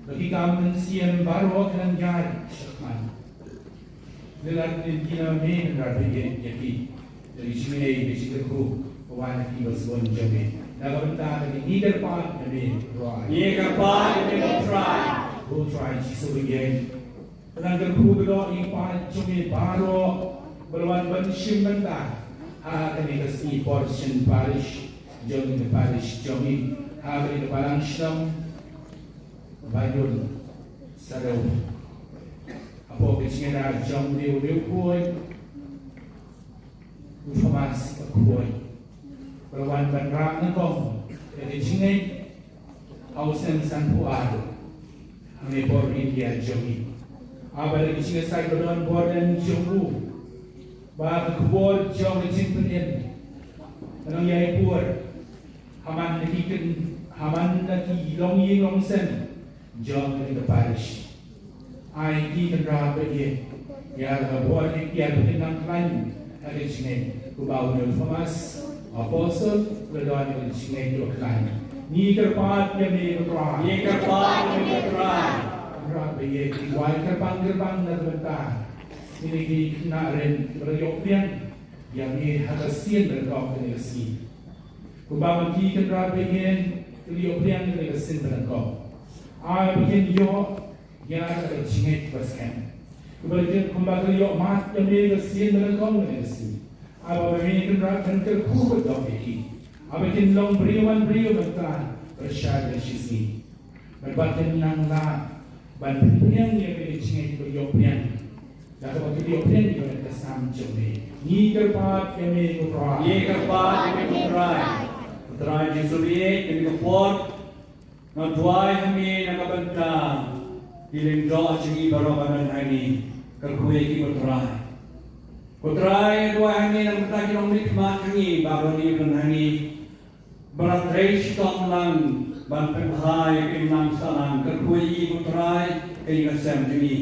Ba ki kam mynsiem baroh kan ïaid shakhmat. Lehse kin kynmaw me Kynrad ba ïeit ïa ki. Da ka jingïeit, da ka jingkyrkhu, ka wan ïa ki ba sbun jong me. Na ka bynta kane ngi kyrpad ïa me Trai. Ngi kyrpad ïa me Trai. Ko Trai Jisu ba ïeit. Ngan kyrkhu ka doh ïa ki paid jong me baroh ba la wan ban shim bynta ha kane ka sngi por shin parish jong ngi, ka parish jong ngi, ha kane ka balang shnong Baniun Shadow. Hapoh ka jingïada jong u riewkhuid u Thomas Bakhuid, ba la wan ban rah nyngkong ïa ka jingngeit ha u snem sanphew ar ha kane ka por India jong ngi. Haba da ka jingïasaid ba don bor lem jong u, ba ka khubor jong ka jingpynim ka nongïaipur ha man la ki kyn, ha man la ki longïing longsem jong kane ka parish. Ai ki Kynrad ba ïeit ïa ka bor, ïa ka bor ba kin nang khlaiñ ha ka jingngeit, kumba u Thomas Apostle u la don ïa ka jingngeit ba khlaiñ. Ngi kyrpad ïa me ko Trai. Ngi kyrpad ïa me ko Trai. Kynrad ba ïeit, ngi wai kyrpang kyrpang na ka bynta kine ki khynnah rit ba la ïoh pdiang ïa me ha ka sien ba nyngkong kane ka sngi. Kumba ma ki Kynrad ba ïeit ki la ïoh pdiang ïa me ha ka sien ba nyngkong, ai ba kin ïoh ïa ka jingngeit ba skhem. Kumba ki, kumba ki la ïoh mad ïa me ha ka sien ba nyngkong kane ka sngi, ai ba me Kynrad kan kyrkhu ka doh ïa ki, ai ba kin long briew man briew mynta pyrshah ïa shisngi. Bad ba kin nang lah ban pynpdiang ïa ka jingngeit ba ïoh pdiang. Da kaba ki ïoh pdiang ïa ka sam jong me. Ngi kyrpad ïa me ko Trai. Ngi kyrpad ïa me ko Trai. Ko Trai Jisu ba ïeit, ha kane ka por nga duwai ha me na ka bynta ki lyngdoh jong ngi baroh ba don hangne. Kyrkhu ïa ki ko Trai. Ko Trai, nga duwai ha me na ka bynta ki nongmihkhmat jong ngi baroh ba don hangne. Ba la trei shitom lang Ban pynbha ïa ka imlang sahlang, kyrkhu ïa ngi ko Trai, ïa ka sem jong ngi.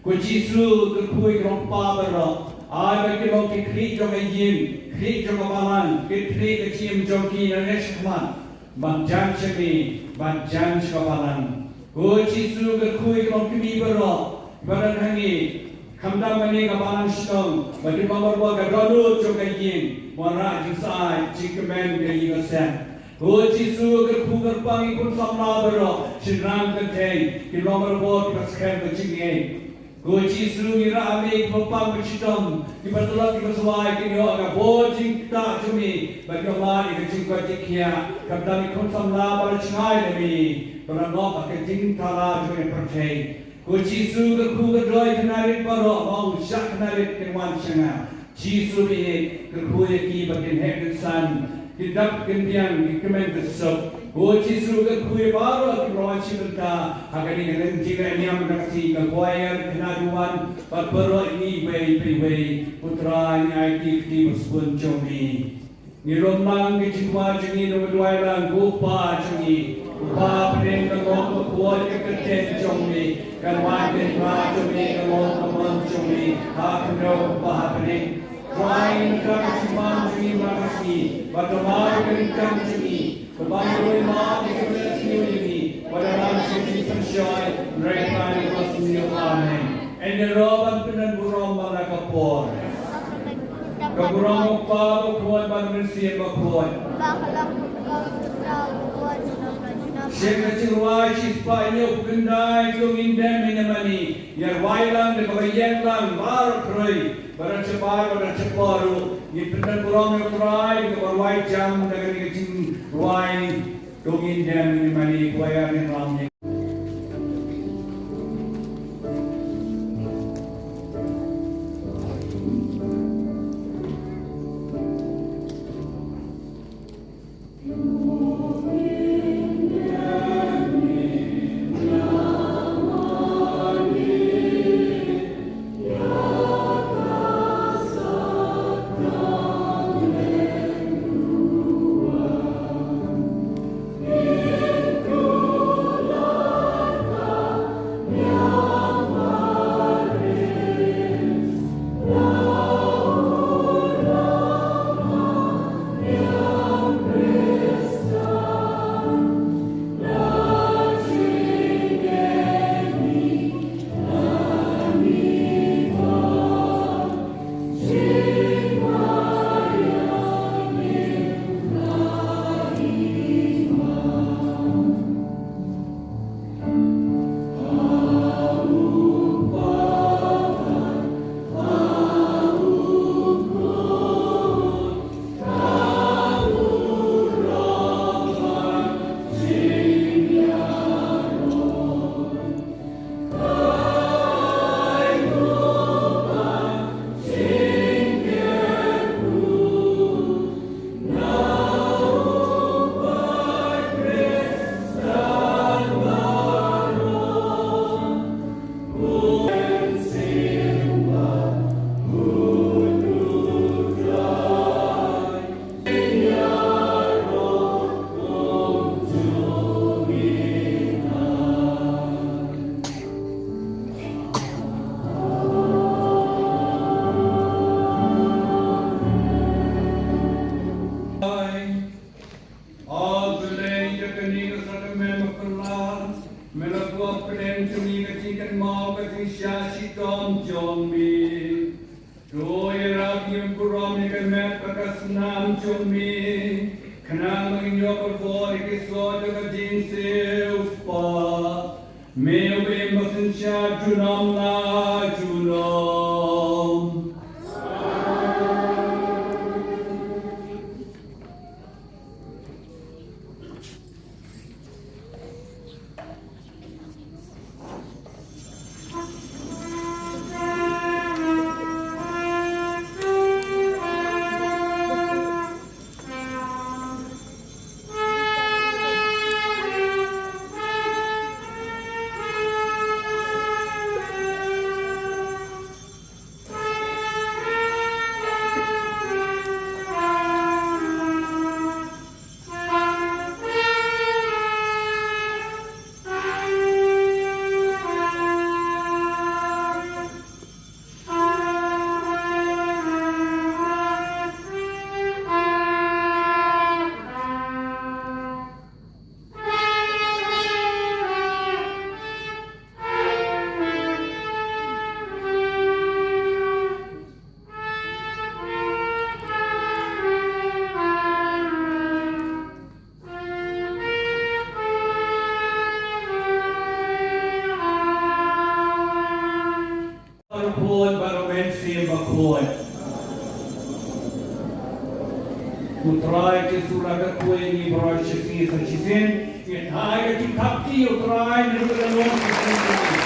Ko Jisu, kyrkhu ïa ki nongpa baroh. Ai ba kin long ki khlieh jong ka ïing, khlieh jong ka balang, ki khlieh ka jingim jong ki nangne shakhmat. Ban jan sha me, ban jan sha ka balang. Ko Jisu, kyrkhu ïa ki nongkmie baroh. Ba don hangne, khamtam hangne ka balang shnong, ba kin long marwei ka dohnud jong ka ïing, wanrah jingsai, jingkmen ka ïing ka sem. Ko Jisu, kyrkhu kyrpang ïa ki khun samla baroh, shynrang kynthei, kin long marwei kiba skhem ka jingngeit. Ko Jisu, ngi rah ha me kiba pang ba shitom, kiba tlot kiba swai, kin ïoh ka bor jingktah jong me, ba kin ïoh mad ïa ka jingkoit jingkhiah, khamtam ïa ki khun samla ba la jngai na me, ba la ngop ha ka jingthala jong ka pyrthei. Ko Jisu, kyrkhu ka doi khynnah rit baroh, ba u shah khynnah rit kin wan sha nga. Jisu, me kyrkhu ïa ki ba kin heh kin san, kin dap kin biang, kin kmen kin suk. Ko Jisu, kyrkhu ïa baroh kiba la wan shim bynta ha kane ka jingleh niam na ka sngi, ka choir, khynnah duwan bad baroh ngi iwei pa iwei. Ko Trai, ngi ai kti kti ba sbun jong me. Ngi lum lang ka jingduwai jong ngi, ngi duwai lang ko Kpa jong ngi. Ko Kpa hapdeng, ka long ka khuid ka kyrteng jong me, kan wan ka hynrei jong me, kan long ka mon jong me ha khyndew ko Kpa hapdeng. Trai, ngi kyrkhu ka jingman jong ngi man ka sngi, bad ka mar ka ringtang jong ngi, ka ban roi mad ïa ka jingïeit jong ngi, bad da lam sha ka jingpynshoi, hynrei tang ïa ka jingïeit. Amen. Ngin ïa ïoh ban pyndon burom man la ka por. Ka burom u Kpa, u Khun bad u Mynsiem Bakhuid. Shen ka jingrwai shispah hynñiew phew khyndai, To Ngin Dem Ïa Kine Mane. Ïa rwai lang da kaba ïeng lang baroh khrui, bad da shabar bad da shapor ruh. Ngin pyndon burom ïa u Trai da kaba rwai jam da kane ka jingrwai To Ngin Dem Ïa Kine Mane, choir, ngin ram ïa Ai, ïa kane ka sakramen bakla, me la kwah pdeng jong ngi ka jingkynmaw ka jingshah shitom jong me. To ïarap ïa ngi burom ïa ka met bad ka snam jong me, khnang ba ngin ïoh pynbor ïa ki soh jong ka jingsiewspah. Me uba im ba synshar junom la junom. Khun bad U Mynsiem Bakhuid. U Trai Jisu u la kyrkhu ïa ngi baroh shisien sa shisien. Pynthait ïa ki khapti ïa U Trai naduh ka lum shisien.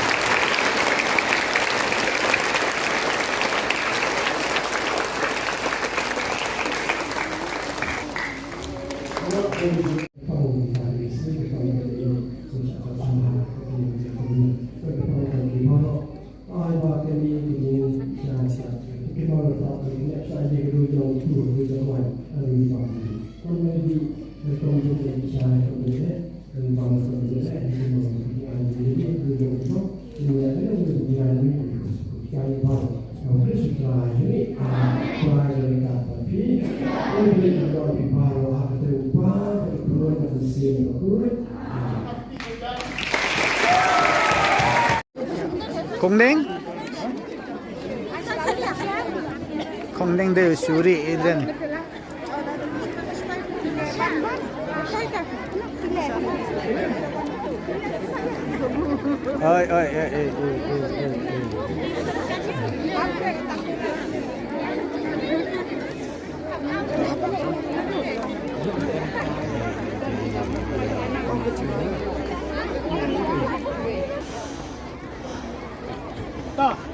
Ai ba kane ka jingshai shai, ka ba la thok ka jingshai shai ka dei jong u, ka dei jong u, ka dei jong u. Kon ba ngi dei, ka dei jong u shai ka dei, ka dei jong u, ka dei jong u. Ngi ïa ka dei jong u, ka dei jong u. Ka dei ba, ka dei jong u. Ka dei jong u. Ka dei jong u. Kong Deng? Kong Deng de suri ilen. Oi, oi, oi, oi, oi, oi, oi. Ta.